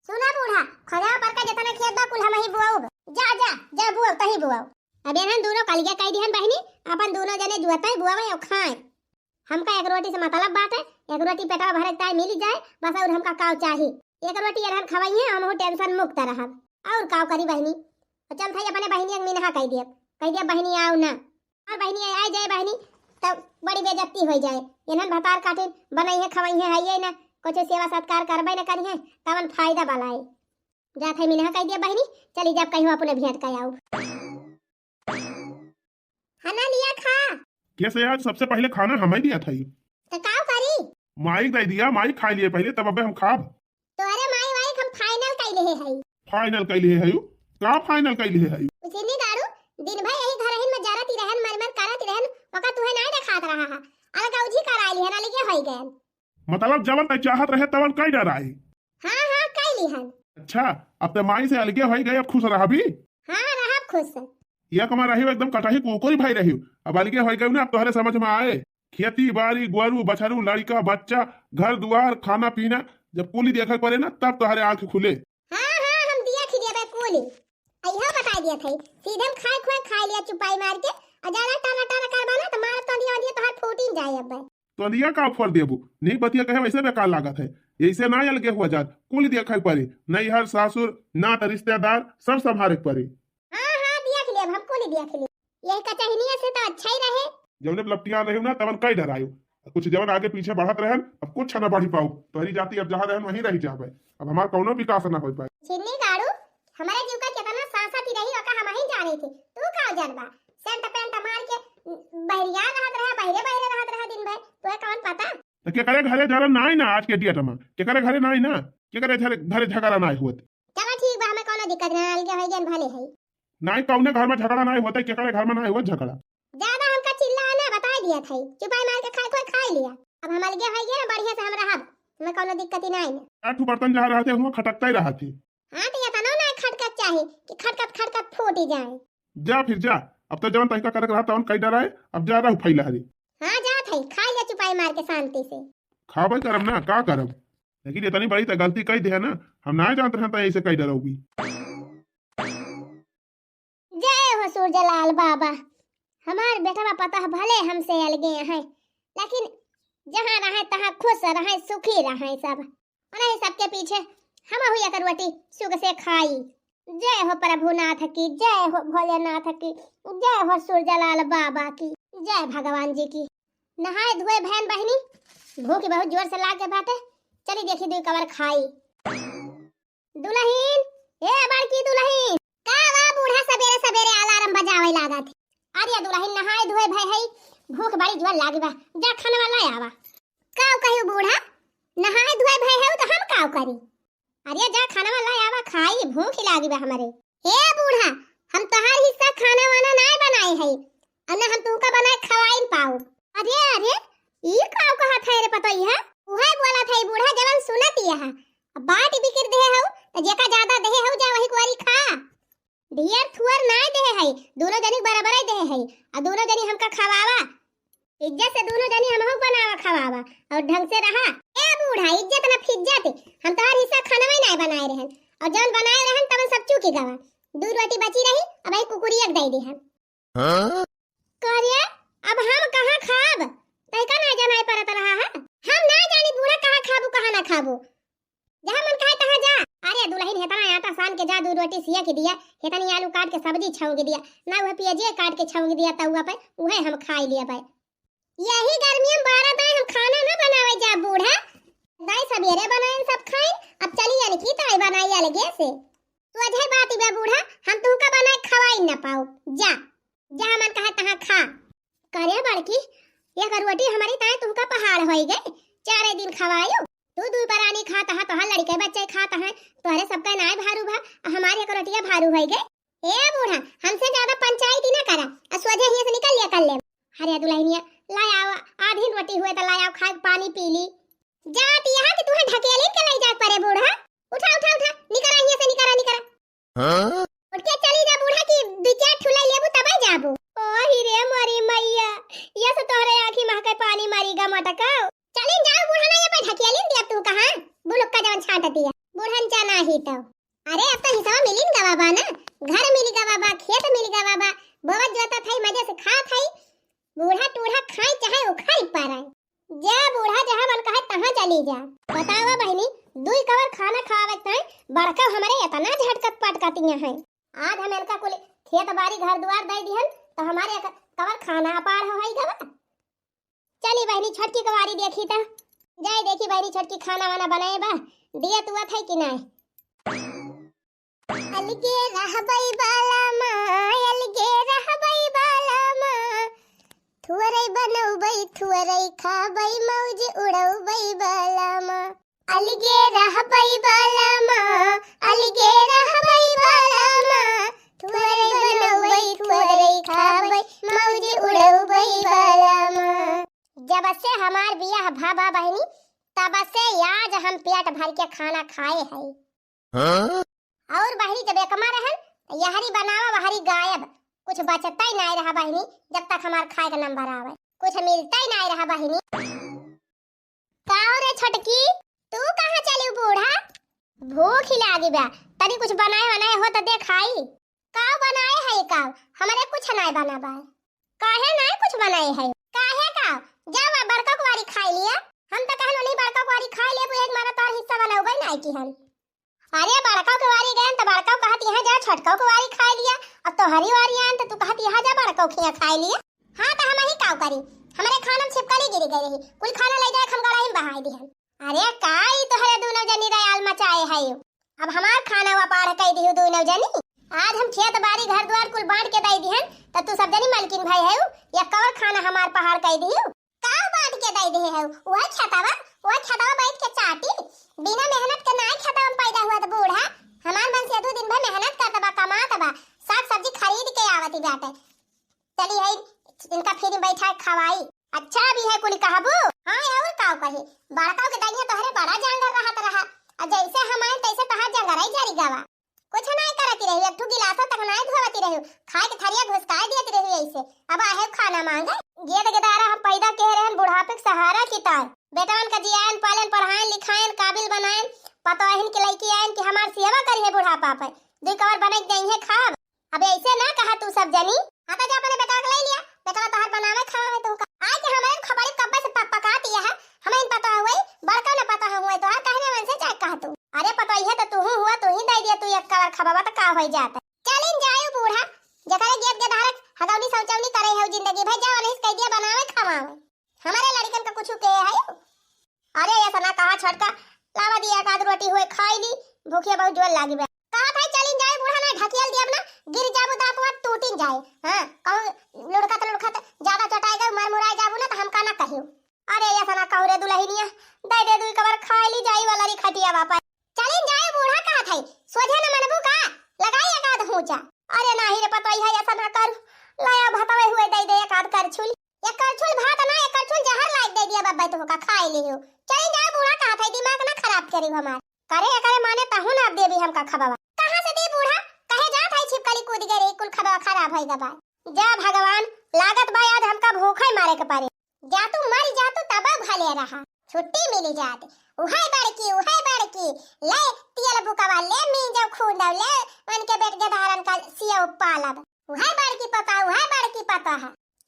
सुना बूढ़ा, खोजवा पर का जितना खेत बा कुल हम ही बुआऊ। जा, जा, जा बुआऊ, तही बुआऊ। अब एनहन दूनो कलिया कह दिहन बहिनी, अपन दूनो जने जुआता बुआवे और खाए। हमका एक रोटी से मतलब बाटे, एक रोटी पेटवा भरे के ताई मिली जाए, बस और हमका काव चाही। एक रोटी एनहन खवइहे, हमहू tension मुक्त रहब। और काव करी बहिनी? तो चल थाई अपने बहिनी एक मिनहा कह दियब, कह दियब बहिनी आव ना। और बहिनी आए जाए बहिनी, तब बड़ी बेइज्जती हो जाए। एनहन भतार काटिन बनइहे खवइहे हइये ना, कुछ सेवा सत्कार करबे न करिहे, तवन फायदा बलाए। जा थाई मिनहा कह दियब बहिनी, चली जाब कहीं अपने भेंट का आऊ। हना लिया खा। कैसे आज सबसे पहले खाना हमें दिया था? तो काव करी? माइक दे दिया, माइक खा लिए पहले, तब अबे हम खाब। तोहरे माई वाई हम final कइले है हई। Final कइले है हई? का final कइले है हई? उसे नहीं दारू, दिन भर यही घर हिन में जरत ही रहन, मर मर करत ही रहन, ओका तुहे नहीं देखात रहा है। अलगौजी कराई लिहन, अलगे होई गए। मतलब जवन तै चाहत रहे तवन कई डराई। हाँ, हाँ, कई लिहन। अच्छा, अब ते माई से अलगे होई गए, अब खुश रहबी? हाँ, रहब खुश। या कमा रही हो, एकदम कटाही कुकुरी भाई रही हो। अब अलगे होई गए ना, अब तोहरे समझ में आए। खेती बाड़ी, गोरू, बछरू, लड़का, बच्चा, घर दुआर, खाना पीना, जब कुली देखे पड़े ना, तब तोहरे आँख खुले। हाँ, हाँ, हम दिया खिलिया बे कुली। अइहो बताई दिया था, सीधे हम खाए खुए खाए लिया चुपाई मार के, और ज्यादा टाना टाना करबा ना, तो मारब तो दिया, दिया तोहर फूटिन जाए अब बे। तो लिया का फोड़ देबू? नहीं बतिया कहे वैसे बेकार लागत है। ऐसे ना अलगे हुआ जात, कुल देखे पड़ी, नैहर, सासुर, नात, रिश्तेदार, सब संभारे के पड़ी। हाँ, हाँ, देख लेब, हम कुल देख लेब। यही कचहनिया से तो अच्छा ही रहे। जौने लपटिया रही ना, तवन कई डरायो। कुछ जवन आगे पीछे बढ़त रहन, अब कुछ ना बढ़ी पाऊ। तोहरी जाति अब जहाँ रहन, वहीं रह जाबे। अब हमार कौनो विकास ना हो पाए। छिन्नी गाड़ू, हमरे जीव का कितना सांसत ही रही, ओका हम ही जाने थे। तू का जानबा? सेंट पेंट मार के बहरिया रहत रहा, बहरे बहरे रहत रहा दिन भर। तोहे कौन पता? तो केकरे घरे जरा नाई ना आज के डेट में? केकरे घरे नाई ना? केकरे घरे, घरे झगड़ा नाई होत? चलो ठीक बा, हमें कौनो दिक्कत ना, अलगे होई गए भले है। नाई कौने घर में झगड़ा नाई होता, केकरे घर में नाई होत झगड़ा। ज्यादा हमका चिल्ला ना, बताई दिया था, चुपाई मार के खाए कोई खाई लिया। अब हम अलगे होई गए ना, बढ़िया से हम रहब, हमें कौनो दिक्कत ही नाई ना। आठ बर्तन जहाँ रहते, हुआ खटकता ही रहते। हाँ, तो इतना ना खटकत चाही कि खटकत खटकत फूट ही जाए। जा फिर जा, अब तो जवन तरीका करे के रहा तवन कई डराए, अब जा रहू फैला रे। हाँ, जात है, खा ले चुपाई मार के शांति से। खाबे करब ना, का करब, लेकिन इतनी बड़ी तो गलती कई दे है ना, हम ना जानत रहन तो ऐसे कई डरौगी। जय हो सूरजलाल बाबा, हमार बेटवा पतोह भले हमसे अलगे हैं, लेकिन जहाँ रहे तहाँ खुश रहे, सुखी रहे सब। उन्हीं सबके पीछे हम हुई एक रोटी सुख से खाई। जय हो प्रभुनाथ की, जय हो भोलेनाथ की, जय हो सूरजलाल बाबा की, जय भगवान जी की। नहाए धोए बहन बहिनी, भूख बहुत जोर से लागे बाटे, चली देखी दुई कवर खाई। दुलहिन, ए बड़की दुलहिन, का बा बूढ़ा सबेरे सबेरे अलार्म बजावे लागत? अरे दुलहिन, नहाए धोए भय है, भूख बड़ी जोर लागी बा, जा खाना वाला आवा। काव कहियो बूढ़ा, नहाए धोए भय है तो हम काव करी? अरे जा खाना वाला आवा खाई, भूख ही लागी बा हमरे। ए बूढ़ा, हम तोहार हिस्सा खाना वाना नाय बनाए है, और ना हम तुमका बनाए खवाइन पाऊ। अरे अरे, ई काव कहत है रे पतोहिया? उहे बोलत है बूढ़ा जवन सुनत ही है। अब बाट बिकिर दे हऊ, त जेका ज्यादा दे हऊ, जा वही कुआरी खा। ढेर थुअर नाय दे है, दोनों जनी बराबर ही दे है, आ दोनों जनी हमका खवावा। इज्जत से दुनो जनी हमहू बनावा खवावा और ढंग से रहा। ए बूढ़ा, इज्जत ना फिज्जत, हम तोहार हिस्सा खानवा ही नाय बनाए रहन, और जौन बनाए रहन तवन सब चूकी गवा। दू रोटी बची रही, अब आई कुकुरिया के दे दे हम। हाँ? करिया, अब हम कहाँ खाब? तैका ना जनाए परत रहा है। हम ना जानी बूढ़ा कहाँ खाबू, कहाँ ना खाबू। जहाँ मन कहे तहाँ जा। अरे दुलहिन, हेतना आटा सान के जा, दू रोटी सिया के दिया, हेतनी आलू काट के सब्जी छौंक दिया, ना उहे पियजिया काट के छौंक दिया तउआ पे, उहे हम खाई लिया बे। यही गर्मी में बारह दाई हम खाना ना बनावे जा बूढ़ा। दाई सबेरे बनाएन सब खाइन, अब चली अनकी ताई बनाई अलगे से। तू अजय बात बे बूढ़ा, हम तुहका बनाए खवाई ना पाओ। जा, जहाँ मन कहे तहाँ खा। करे बड़की, एक रोटी हमरी ताई तुहका पहाड़ होई गए, चारे दिन खवायो। तू दुई परानी खात हा, तोहार लड़के बच्चे खात हैं, तोहरे सबका नाय भारू भा, आ हमार एक रोटिया भारू होई गए। ए बूढ़ा, हमसे ज्यादा पंचायती ना करा, आ सोझे हियाँ से निकल लिया कर ले। अरे दुलहिनिया, लाय आओ, आधी रोटी हुए तो लाय आओ, खाए पानी पी ली। जात यहाँ कि तुहे ढकेलिन के लई जाए परे बूढ़ा। उठा, उठा, उठा, निकरा हियाँ से, निकरा, निकरा। हाँ? उठ के चली जा बूढ़ा, कि दुई चार ठुलाई लेबू तबे जाबू। ओ ही रे मोरी मैया, ये से तोहरे आँखी महके पानी मारी गा मटकाओ। चलिन जाओ बूढ़ा, ना ये पे ढकेलिन दिया तू कहाँ? बुलुक्का जवन छाट दिया। बूढ़न जाना ही तो। अरे अब तो हिस्सा मिलिन गवा बा ना, घर मिल गवा बा, खेत मिल गवा बा, बोवत जोतत हई, मजे से खात हई। बूढ़ा टूढ़ा खाए चाहे उखाड़ पारे। जा बूढ़ा, जहाँ मन कहे तहाँ चली जा। बतावा बहिनी, दुई कवर खाना खावे ताई बड़का हमरे इतना झटकत पटकतिया हैं। आज हम इनका कुल खेत बारी घर दुआर दे दिहन तो हमारे एक कवर खाना अपार हो हई गवा। चली बहिनी छोटकी कवारी देखी त। जाए देखी बहिनी छोटकी खाना वाना बनाए बा, दिया तुआ थे कि नाय। अलगे रहबै बालामा, अलगे रहबै बालामा, थुअरै बनौबै, थुअरै खाबै, मौज उड़ौबै बालामा। अलगे रहबै बालामा, अलगे रहबै बालामा, थुअरै बनौबै, थुअरै खाबै, मौज उड़ौबै बालामा। जब से हमार बियाह भा बा बहिनी, तब से आज हम पेट भर के खाना खाए हई। हाँ? और बहिनी जब एकमा रहन, त यहरी बनावा वहरी गायब, कुछ बचता ही नाय रहा बहिनी, जब तक हमार खाए का नंबर आवे, कुछ मिलता ही नाय रहा बहिनी। का हो रे छोटकी, तू कहाँ चली बूढ़ा? भूख ही लागी बा, तनी कुछ बनाए बनाए हो त दे खाई। का बनाए है का? हमरे कुछ नाय बना बा। काहे नाय कुछ बनाए है? काहे का? जा बड़का कुवारी खाई लिया। हम त कहन उन्हीं बड़का कुवारी खाई लेबू, एक मारा तोर हिस्सा बनौबै नाय की हम। अरे बड़का कुवारी गए त बड़का कहत यहाँ जा छोटका कुवारी खाई लिया। अब तोहरी वारी आन त तू कहत यहाँ जा बड़का खिया खाई लिया। हाँ त हम ही का करी? हमरे खाना में छिपकली गिरी गई रही, कुल खाना ले जाए हम गड़ाई में बहाई दिहन। अरे का ई तोहरे दूनो जनी रयाल मचाए है? अब हमार खाना अपार कई दिहु दूनो जनी। आज हम खेत बारी घर द्वार कुल बांट के दई दिहन, त तू सब जनी मलकिन भई है, या कवर खाना हमार पहाड़ कई दिहु। का बांट के दई दिहे है? वह खेतवा, वह खेतवा बैठ के चाटी। बिना मेहनत के नाय खेतवा में पैदा हुआ त बूढ़ा। हमार मन से दू दिन भर मेहनत करत बा, कमात बा, साग सब्जी खरीद के आवत बाटे। चली है इनका फिर बैठा खवाई। अच्छा भी है कुल कहबू? हाँ और का कही, बड़काऊ के दहिया तोहरे बड़ा जांगर रहत रहा, और जैसे हम आए तैसे तोहार जंगरई जरी गवा। कुछ नाय करती रही, एक ठो गिलासो तक नाय धोवती रही, खाए के थरिया घुसकाए देती रही ऐसे। अब आहे खाना मांगे। गेद गेदारा हम पैदा के रहन बुढ़ापे के सहारा की तार। बेटवन का जियान पालन, पढ़ाएन लिखाएन, काबिल बनाएन, पतोहिन के लइके आएन कि हमार सेवा करी है बुढ़ापा पे। दुई कवर बने के जइहे खाब। अब ऐसे ना कहा तू सब जनी। हाँ तो जा अपने बेटा के ले लिया, बेटा तोहर बनावे खावे है तुमका। आज के हमरे खबरी कब्बे से पक पका दिया है, हम इन पता हुए, बड़का न पता हुए तोहर कहने मन से जाए कहा तू। अरे पता ही है तो तू हुआ, तू ही दे दिया, तू एक कवर खबावा तो का हो जाता। चलिन जायो बूढ़ा, जकरे गेद गेदारक हगौनी शौचौनी करे है जिंदगी भर, जाओ नहीं कह दिया बनावे खावावे। हमारे लड़कन का कुछ के है? अरे ऐसा ना कहा छोटका, लावा दिया एक आध रोटी हुए खाई ली, भूखिया बहुत जोर लागी बा। कहा था चलिन जाए बूढ़ा ना ढकियल दिया ना, गिर जाबू दांत वात टूटिन जाए। हाँ, कहूँ लुढ़कत लुढ़कत ज्यादा चटाई गए, मर मुराई जाबू ना तो हमका ना कहियो। अरे ऐसा ना कहू रे दुलहिनिया, दे दे दुई कबर खाई ली जाई वाला री खटिया वापस। चलिन जाए बूढ़ा कहा था, सोझे न मनबू का, लगाई एक आध हूँचा। अरे नाही रे पतोई है ऐसा ना कर, लाया भतवे हुए दे दे एक आध करछुल। एक करछुल भात ना, एक करछुल जहर लायक दे दिया बब्बे तोहका, खाए लियो। चली जाए बूढ़ा कहा था, दिमाग ना खराब करी हमार। करे एकरे माने तहु ना देवी हमका खबावा। कहाँ से दी बूढ़ा? कहे जात है छिपकली कूद गए रही, कुल खबावा खराब होई गबा। जा भगवान, लागत बा आज हमका भूखा ही मारे के पड़े। जा तू मरि जा, तू तब भले रहा, छुट्टी मिलि जात। उहै बड़की, उहै बड़की, ले तियल बुकवा, ले मींजउ खूंदउ, ले उनके बेट गदहरन का सियउ पालब। उहै बड़की पतोह, उहै बड़की पतोह।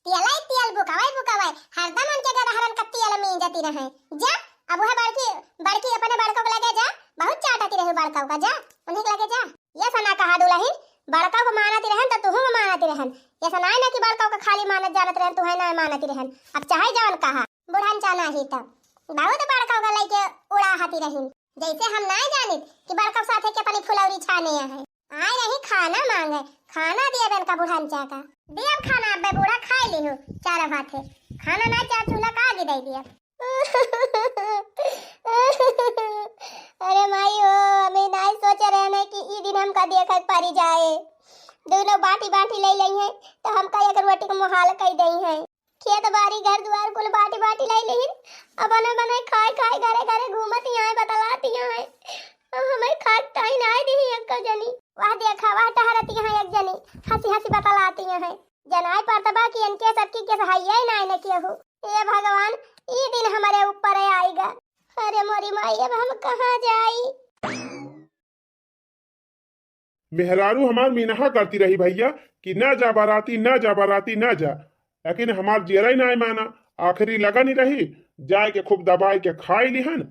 तियलै तियल बुकवै बुकवै, हरदम उनके गदहरन का तियल मींजति रहै। जा, अब उहै बड़की, बड़की अपने बड़कउ के लगे जा, बहुत चाटति रही बड़कउ का, जा, उन्हीं के लगे जा। ये सना कहा दुलहिन, बड़कउ के मानति रहन त तुहूँ के मानति रहन। ये सना ना कि बड़कउ के खाली मानत जानत रहन, तुहै नाहीं मानति रहन। अब चाहे जवन कहा, बुढ़न चाना ही तब। बहुत बड़कउ के लइके उड़ाहति रहिन। जइसे हम नाहीं जानित कि बड़कउ साथे के अपनी फुलौरी छाने अहै। आए रही खाना माँगै, खाना दियब इनका बुढ़न चा का। दियब खाना, अब्बे बूढ़ा खाइ लिहु, चार भाथे। खाना नाहीं, चार चूल्हा का आगे दइ दियब। अरे माई हो, हम ई नाहीं सोचे रहन कि ई दिन हमका देखक परि जाए। दुनो बाँटी बाँटी लइ लइहैं, त हमका एक रोटी क मोहाल कइ दइहैं। खेत बारी घर दुआर कुल बाँटी बाँटी लइ लिहिन। अब अना बनाए खाए खाए घरे घरे घूमति अहैं, बतलाति अहैं। अब हमैं खाए ताई नाहीं दिही एक्को जनी। वह देखा, वह टहरति अहैं एक जनी, हँसी हँसी बतलाति अहैं। जनाए परत बा कि इनके सबकी केस हइये नाहीं न केहू। हे भगवान, ई दिन हमरे ऊपर आइगा। अरे मोरी माई, अब हम कहाँ जाई? मेहरारू हमार मिनहा करति रही भइया कि ना जा बराती, ना जा बराती, ना जा, लेकिन हमार जियरै नाहीं माना। आखिरी लगन ही रही, जाइके खूब दबाइके खाइ लिहन।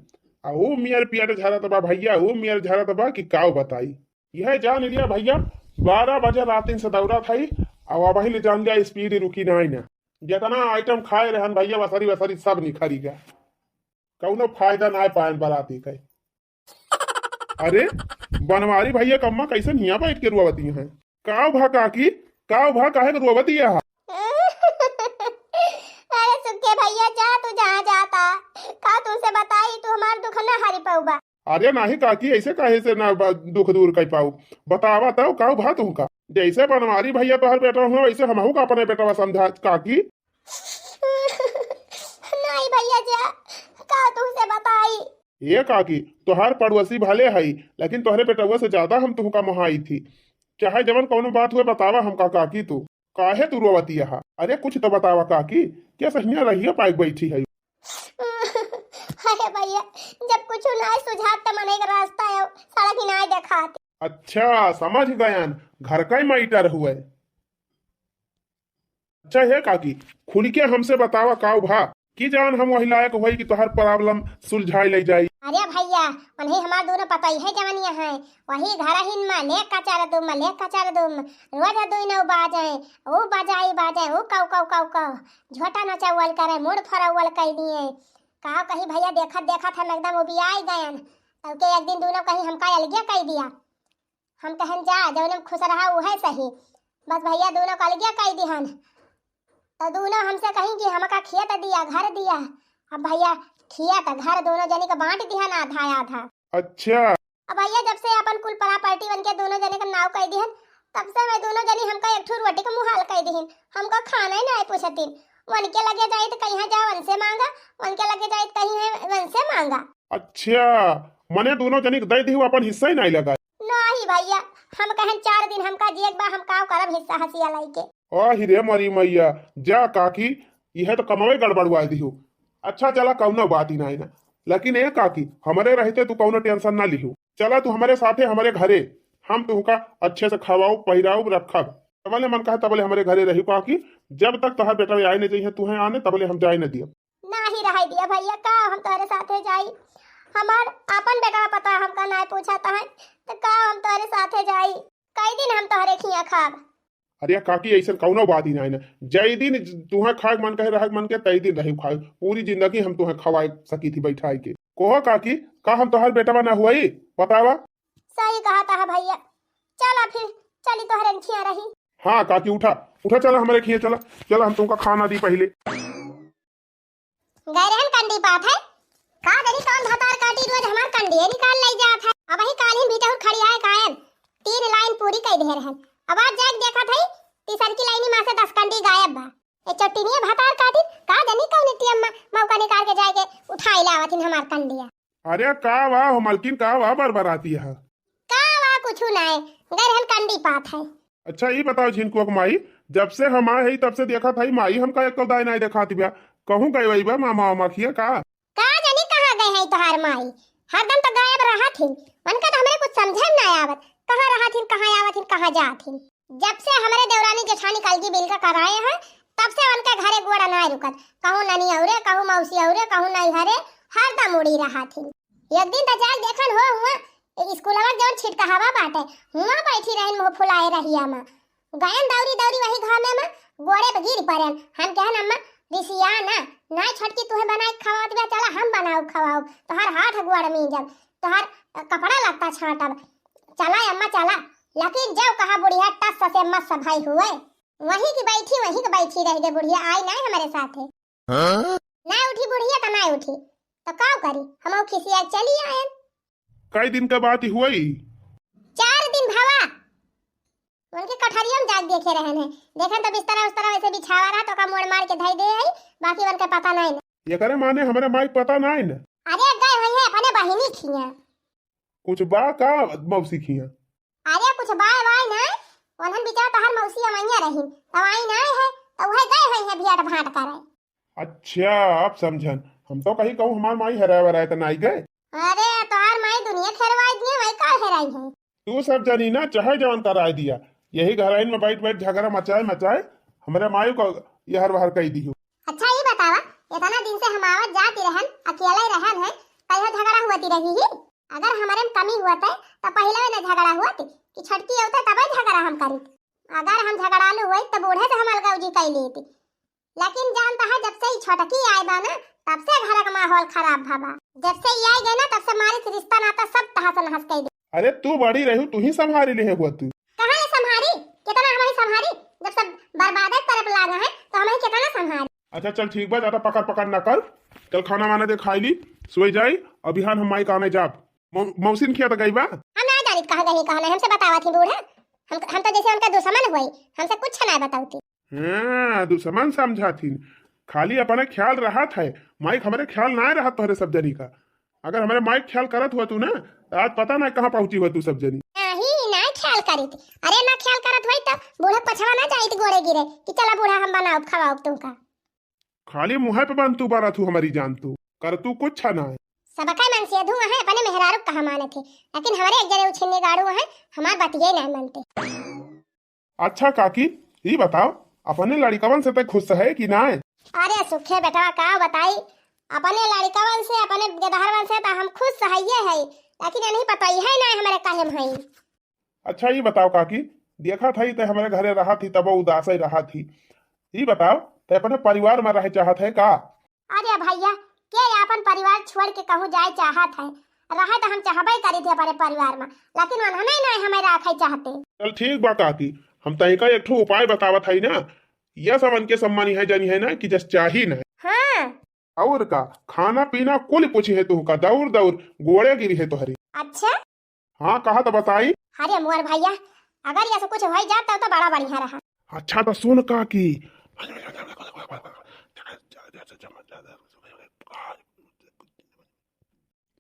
आ ऊ मियर पियर झरत बा भइया, ऊ मियर झरत बा कि काउ बताई। यह जान लिया भइया, बारह बजे रातिन से दौड़त हई, आ अबहीं ले जान लिया speed रुकी नाहीं ना। जेतना item खाए रहन भइया, वसरी वसरी सब निखरि गा। कउनो फायदा नाहीं पाएन बराती कै। अरे, बनवारी भइया क अम्मा कइसन हियाँ बइठ के रोवति हैं? काउ भा काकी, काउ भा, काहे के रोवति अहा? अरे सुखे भइया, जा तू जहाँ जाता। का तुमसे बताई, तू हमार दुख ना हरि पउबा। अरे नाहीं काकी, अइसे काहे से ना ब-, दुख दूर कइ पाउब? बतावा तउ, काउ भा तुहका? जइसे बनवारी भइया तोहर बेटवा हुआ, वइसे हमहू का अपने बेटवा समझा काकी। नाहीं भइया जा, का तुमसे बताई? ए काकी, तोहार पड़ोसी भले हई, लेकिन तोहरे बेटवा से ज्यादा हम तुहका मोहाई थी। चाहे जवन कउनो बात हुए, बतावा हमका काकी तू। काहे तू रोवति अहा? अरे कुछ तो बतावा काकी, केस हियाँ रहिया पाइक बइठी हई? अरे भइया, जब कुछ नाहीं सुझात त मनई क रास्ता है, सड़क ही नाहीं देखात। अच्छा, समझ गयन, घर का ही matter हुए। अच्छा हे काकी, खुलिके हमसे बतावा काउ भा, कि जान हम वही लायक होई कि तोहार problem सुलझाइ लइ जाई। अरे भइया, उन्हीं हमार दुनो पतोहियै जवनिया हैं, वही घरहिन मा ले कचर दुम, ले कचर दुम, रोज दुइ नौ बाजे, ऊ बजाई बाजे, ऊ कौ कौ कौ कौ, झोटा नचौवल करे, मूड़ फरौवल कइ दिए। काउ कही भइया, देखत देखत हम एकदम उबियाइ गयन। तब के एक दिन दुनो कहीं हमका अलगे कइ दिया। हम कहन जा, जौने में खुश रहा उहै सही। बस भइया दुनो क अलगे कइ दिहन। त दुनो हमसे कहीं कि हमका खेत दिया, घर दिया। अब भइया खेत घर दुनो जनी क बाँट दिहन आधा आधा। अच्छा। अब भइया जब से अपन कुल property वनके दुनो जने क नाव कइ दिहन, तब से वह दुनो जनी हमका एक ठो रोटी क मुहाल कइ दिहिन। हमका खाना ही नाहीं पूछतिन। वनके लगे जाई त कहीं जा वनसे माँगा, वनके लगे जाई त कहीं है वनसे माँगा। अच्छा, मने दुनो जनी क दइ दिहू, अपन हिस्सा ही नाहीं लगाए। नाहीं भइया, हम कहन चार दिन हमका जिएक बा, हम काउ करब हिस्सा हसिया लइके। आहि रे मरी मइया, जा काकी, इहे त कमवे गड़बड़वाइ दिहू। अच्छा चला, कउनो बात ही नाहीं ना, लेकिन ए काकी, हमरे रहते तू कउनो tension ना लिहू। चला तू हमरे साथे हमरे घरे, हम तुहका अच्छे से खवाउब, पहिराउब, रखब। तबले मन कहे तबले हमरे घरे रही काकी, जब तक तोहार बेटा आए न जइहे तुहे आने, तबले हम जाए न दियब। नाहीं रहै दिया भइया, का हम तोहरे साथे जाई? हमार आपन बेटवा पतोह हमका नाहीं पूछत है, त का हम तोहरे साथे जाई? कई दिन हम तोहरे खिया खाब? अरे काकी, अइसन कउनो बात ही नाहीं ना। जई दिन तुहे खाए क मन कहे, रहे क मन कहे, तई दिन रही खाए। पूरी जिंदगी हम तुहे खवाए सकी थी बैठाई के। कहो काकी, का हम तोहर बेटवा ना हुई? बतावा। सही कहत है भइया, चला फिर, चली तोहरे खिया रही। हाँ काकी, उठा, उठा, चला हमरे खिया, चला, चला हम तुमका खाना दी पहिले। गए रहन कंडी पात है। का जानी कौन भतार काटी रोज हमार कंडिये निकाल लई जात है। अबही काल्हिन भीतहुर खड़ी आए कायन। तीन line पूरी कई दे रहन। अब आज जाके देखत है, तीसर की line मा से दस कंडी गायब बा। ए चोटिनिया भतार काटी, का जानी कौन ATM मा मौका निकाल के जाके उठाई लावत हिन हमार कंडिया। अरे का बा हो मलकिन, का बा बरबराती है? का बा, कुछु नाय, गए रहन कंडी पात है। अच्छा, ई बताओ झिनकुआ के माई, जब से हम आए हई, तब से देखत हई, माई हमका एको दाई नाय देखात बिया। कहूँ गए वही बा मामा वामा खिया का? का जानी कहाँ गए हैं तोहार माई, हरदम तो गायब रहत हिन। उनका तो हमरे कुछ समझे में ना आवत, कहाँ रहत हिन, कहाँ आवत हिन, कहाँ जात हिन। जब से हमरे देवरानी जेठानी कलगी बिल का कराए हैं, तब से उनके घरे गोड़ ना रुकत। कहूँ ननी औरे, कहूँ मौसी औरे, कहूँ नैहरे, हरदम उड़ी रहत हिन। एक दिन तो जाके देखन हो हुआ, ए, स्कूलवा के जौन छिटकहवा बाटे, हुआ बैठी रहन मुँह फुलाए रहिया में। गयन दौरी दौरी वही घामे में, गोड़े पे गिर पड़न। हम कहन, "अम्मा, रिसिया ना, नाई छोटकी तुहे बनाए के खवावत बा, चला हम बनाऊ खवाऊ, तोहार हाथ गोड़ मीजब, तोहार कपड़ा लत्ता छाटब, चला अम्मा चला।" लेकिन जब कहा बुढ़िया टस से मस भई हुए, वहीं की बैठी, वहीं की बैठी रह गई बुढ़िया, आई नाई हमरे साथे। हाँ? ना उठी बुढ़िया तो ना उठी, तो का करी, हम खिसिया चली आयन। कई दिन का बात हुई? चार दिन भवा। उनके कठरिया में जाग देखे रहन है, देखन तो बिस्तरा उस्तरा वैसे बिछावा रहा तो का मोड़ मार के धई दे आई, बाकी उनके पता नहीं ना। एकरे माने हमरे माई पता नहीं ना। अरे गए हुई है अपने बहिनी खिया। कुछ बा का मौसी खिया? अरे कुछ बाय बाय ना, उन्हन बिचारा तोहार मौसी अमैया रही, तो आई ना है, तो वह गए हुई है भियाट भाट करे। अच्छा, अब समझन। हम तो कही कहूँ हमार माई हराए वराए त नाई गए। अरे, तोहार माई दुनिया खेरवाई दिए, वही का हेराई है? तू सब जनी ना, चाहे जवन कराए दिया, यही घराइन में बैठ बैठ झगड़ा मचाए मचाए हमरे माई को यहर वहर कई दियो। अच्छा, ये बतावा, इतना दिन से हम आवत जाती रहन, अकेले रहन है, कहियो झगड़ा हुआ ती रही ही? अगर हमरे में कमी हुआ थे, तो पहले ना झगड़ा हुआ ती, कि छोटकी होते तबे झगड़ा हम करी। अगर हम झगड़ालू हुई, तो बूढ़े से हम अलगौजी कई लेती। लेकिन जानता है, जब से ई छोटकी आए बा ना, तब से घर का माहौल खराब भा बा। जब से ई आए गए ना, तब से मारे से रिश्ता नाता सब तहस नहस कर दे। अरे, तू बड़ी रहू, तू ही संभारी ले हुआ तू। कहाँ ले संभारी? कितना हम ही संभारी? जब सब बर्बादे करे पे लागा है, तो हम ही कितना संभारी? अच्छा, चल ठीक बा, ज्यादा पकड़ पकड़ ना कर। चल, खाना वाना दे, खाई ली, सोई जाई। अब बिहान हम माई का आने जाब। मौ-, मौसिन खिया तो गई बा। हम ना जानित कहाँ गई, कहाँ नहीं, हमसे बतावा थी बूढ़ा। हम, हम तो जैसे उनका दुश्मन हुई, हमसे कुछ ना बतावती। हाँ, दुश्मन समझा थी। खाली अपने ख्याल रहत है, माइक हमरे ख्याल ना रहत तोहरे सब जनी का। अगर हमरे माइक ख्याल करत हुआ तू ना, तो आज पता ना कहाँ पहुँची हुआ तू सब जनी। नहीं, ना ख्याल करित। अरे ना ख्याल करत हुई तो बूढ़ा पछवा ना जाइत गोड़े गिरे कि चला बूढ़ा हम बनाओ खवाओ तुमका। खाली मुँहे पे बन तू बारा थू हमारी जान तू, कर तू कुछ ना है। सबका मन से धुआं है, अपने मेहरारू कहा मानत है, लेकिन हमारे एक जने उछिन्ने गाड़ू है, हमार बतिये ना मानते। अच्छा काकी, ई बताओ, अपने लड़िकवन से ते खुश है कि नाय? अरे सुखे बेटवा, का बताई, अपने लड़िकवन से, अपने गेदहरवन से तो हम खुश हइये है, लेकिन इन्हीं पता ही है ना हमारे काहे में हई। अच्छा, ई बताओ काकी, देखा था ते हमारे घरे रहा थी, तब उदास ही रहा थी। ई बताओ, ते अपने परिवार में रहे चाहत है का? अरे भैया, के आपन परिवार छोड़ के कहूँ जाए चाहत है? रहे तो हम चाहबे करी थे अपने परिवार में, लेकिन उन्होंने नहीं हमें रखे चाहते। चल ठीक बा काकी, हम तनिका एक ठो उपाय बतावत है ना, यह सब उनके सम्मानी है, जानी है ना कि जस चाही ना। हाँ। और का, खाना पीना कुल पूछी है तू का, दौड़ दौड़ गोड़े गिरी है तोहरी। अच्छा। हाँ, कहा तो बताई। अरे मोर भैया, अगर ऐसे कुछ हो जात तब तो बड़ा बढ़िया रहा। अच्छा तो सुन काकी,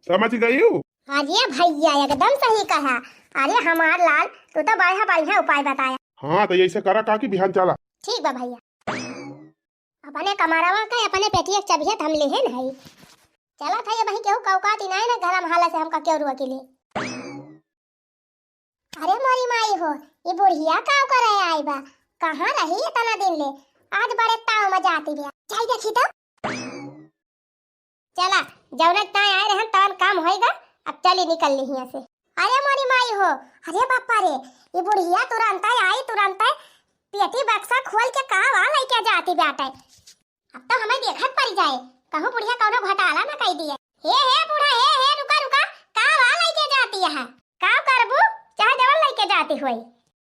समझ गई हो? अरे भैया, एकदम सही कहा। अरे हमार लाल, तू तो बढ़िया बढ़िया उपाय बताया। हाँ, तो ऐसे करा काकी, बिहान चला। ठीक बा भैया। अपने कमरवा का अपने पेटिया के चबिया त हम लेहे नहीं। चला था ये बही केहू कौकाती नहीं ना, गरम हाला से हमका केहू रुआ के ले। अरे मोरी माई हो, ये बुढ़िया काव करे आई बा? कहाँ रही इतना दिन ले? आज बड़े ताव में जाती बिया। जाई देखी तो। चला, जौन ताय आए रहन तवन काम होइगा, अब चली निकल ली हियां से। अरे मोरी माई हो, अरे बापा रे, ये बुढ़िया तुरंत आई, तुरंत पेटी बक्सा खोल के कावा लइके जाती बाटे। अब तो हमें देखत पड़ जाए, कहूँ बुढ़िया कौनो घोटाला न कई दिए। हे, हे बूढ़ा, हे, हे, रुका, रुका, कावा लइके जाती है? का करबू, चाहे जवन लइके जाती होई।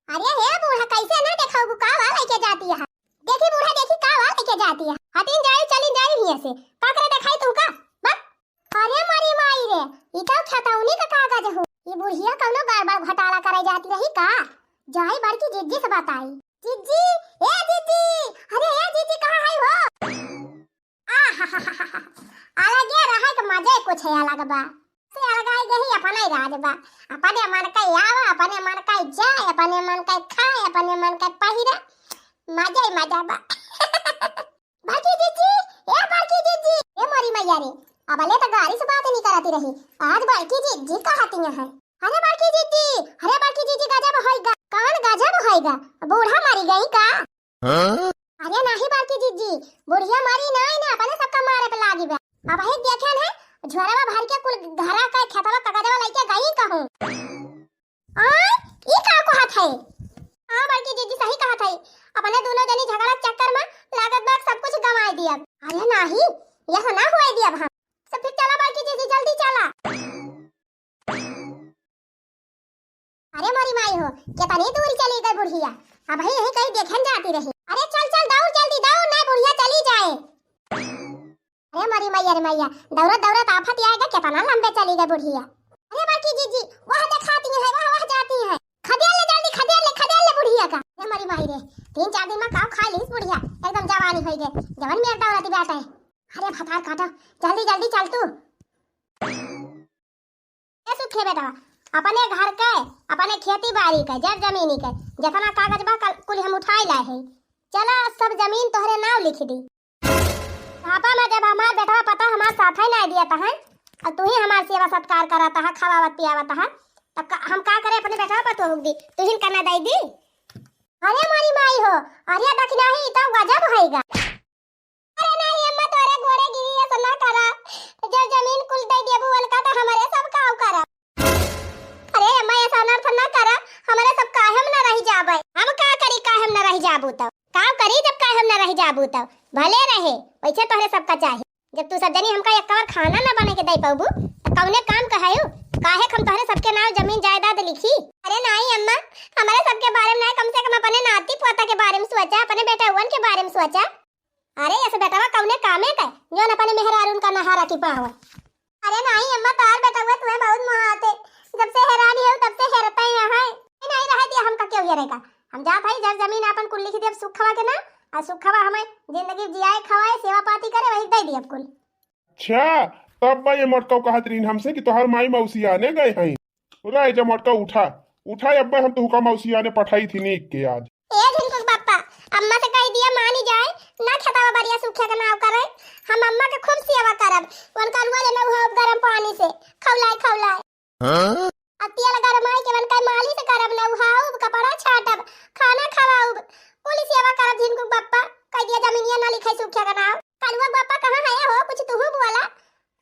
अरे हे बूढ़ा, कैसे ना देखबू, कावा लइके जाती है? देखी बूढ़ा, देखी कावा लइके जाती है। हटिन जाई, चलिन जाई हियां से। का करे देखाई तू का? बक। अरे मरी माई रे, ई तो खतौनी का कागज हो। ई बुढ़िया कौनो गड़बड़ घोटाला करे जाती रही का? जाई बड़की जिज्जी से बताई। जिज्जी, ए जिज्जी, अरे ए जिज्जी, कहाँ है हो? आहाहाहा, अलगे रहे के मजे कुछ है अलग बा। से अलगाई गई अपने राज बा। अपने मन का आवा, अपने मन का जाए, अपने मन का खाए, अपने मन का पहिरे। मजे ही मजा बा। बड़की जिज्जी, ए भैया रे, अबले त गारी से बात नहीं करती रही, आज बड़की जिज्जी कहती है। अरे बड़की जिज्जी, अरे बड़की जिज्जी, गजब होइगा। कौन गजब होइगा? बूढ़ा मरी गई का? हाँ? अरे नाही बड़की जिज्जी, बुढ़िया मरी नाही ना, अपने सबका मारे पे लागी बा। अबही देखेन है, झोरवा भर के कुल घरा के खेतवा कगजवा लइके गई कहूँ। आय, ई का कहत है? हाँ बड़की जिज्जी सही कहत है, अपने दोनों जनी झगड़ा के चक्कर में लागत बा सब कुछ गंवाई दिया। अरे नाही, यह ना हुआ दिया हम। सब फिर चला बड़की जिज्जी, जल्दी चला। अरे मोरी माई हो, कितनी दूर चली गई बुढ़िया, अबही यहीं कहीं देखन जाती रही। अरे चल चल दौड़ जल्दी दौड़, ना बुढ़िया चली जाए। अरे मोरी मैया रे मैया, दौड़त दौड़त आफत आएगा, कितना लंबे चली गई बुढ़िया। अरे बड़की जिज्जी, वह देखाती है, वह वह जाती है। खदेड़ ले जल्दी, खदेड़ ले, खदेड़ ले बुढ़िया का। अरे मोरी माई रे, तीन चार दिन में काव खा लीस बुढ़िया, एकदम जवानी होई गए, जवन में दौड़ती बैठे। अरे भतार काटो, जल्दी जल्दी चल तू। ए सुखे बेटा, अपने घर के, अपने खेती बारी के, जर जमीनी के, जितना कागज बा कल कुल हम उठाई लाए है। चला सब जमीन तोहरे नाव लिख दी। पापा में जब हमार बेटवा पता हमार साथ ही नहीं दिया है, और तू ही हमार सेवा सत्कार करता है, खवावत पियावत है, तब का, हम का करे अपने बेटवा पर तोहक दी, तू ही कना दे दी। अरे मोरी माई हो, अरे दखिनाही तो गजब होइगा। अरे नाही अम्मा, तोरे गोड़े गिरी, ऐसा ना करा। जब जमीन कुल दे देबू उनका, तो हमारे सब काव करा। अरे अम्मा, ऐसा अनर्थ ना करा, हमारे सब काहे में ना रह जाबे। हम का करी, काहे में ना रह जाबू तब? काव करी जब काहे में ना रह जाबू तब? भले रहे, वैसे तोहरे सबका चाहे। जब तू सब जनी हमका एक कवर खाना ना बने के दे पाबू, तो कौने काम का है उ? काहे हम तोहरे सबके नाव जमीन जायदाद लिखी? अरे नाही अम्मा, हमारे सबके बारे में ना, कम से कम अपने नाती पोता के बारे में सोचा, अपने बेटउअन के बारे में सोचा। अरे, यस बेटवा कौने कामे के, जौन अपने मेहरारून का नहारा की पावे? अरे नाही अम्मा, तोहार बेटवा तुम्हें बहुत मोहाते, जब से हेरानी हो तब से हेरते ही यहाँ है। नहीं, नहीं रहे दिया हमका क्यों हेरेगा। हम जात हई जर जमीन आपन कुल लिख देब सुखवा के ना, और सुखवा हमें जिंदगी जियाए, खवाए, सेवा पाती करे, वही दे दिया कुल। अच्छा, तब बा ये मोटकौ कहत रहीन हमसे कि तोहार माई मौसी आने गए हैं। रह जा मोटका, उठा, उठा, अब्बे हम तुहका मौसियाने पठाई थी नीक के आज। ए झिनकुक बाप्पा, अम्मा से कह दिया मानी जाए, ना खेतावा बरिया सूखे के नाव करे। हम अम्मा के खूब सेवा करब, उनका रुआ ले नहाउब गरम पानी से, खौलाए खौलाए। हाँ? अब तेल गरमाई के उनका मालिश करब, नहाउब, कपड़ा छाटब, खाना खवाउब, कुल सेवा करब झिनकुक बाप्पा। कह दिया जमीनिया ना लिखे सूखे के नाव। कलुआ बाप्पा कहाँ है हो, कुछ तुहू बोला,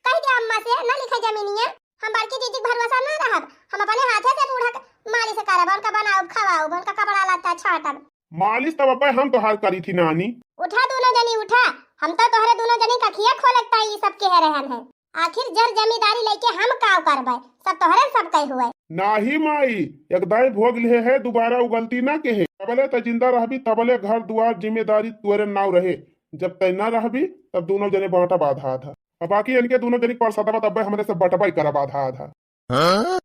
कह दिया अम्मा से ना लिखे जमीनिया। हम बड़की दीदी के भरोसा ना रहब, हम अपने हाथे से बूढ़ा के मालिश करब, उनका बनाउब, खवाउब, उनका कपड़ा लत्ता छाटब। मालिश तब अब्बे हम तोहार करी थी नानी। उठा दोनों जनी उठा, हम तो तोहरे दोनों जनी का खिया खोलत ताई ई सब कह रहन है। आखिर जर जमींदारी लेके हम काव करबे, सब तोहरे सब कहे हुए। नाही माई, एक दाई भोग ले है, दोबारा उ गलती ना कहे। तबले त जिंदा रहबी, तबले घर दुआर जिम्मेदारी तोरे नाव रहे। जब तय ना रहबी, तब दोनों जने बांटब आधा आधा। अब बाकी इनके दोनों जनी परसदबा तब्बे हमरे से बटबाई करब आधा आधा। हाँ?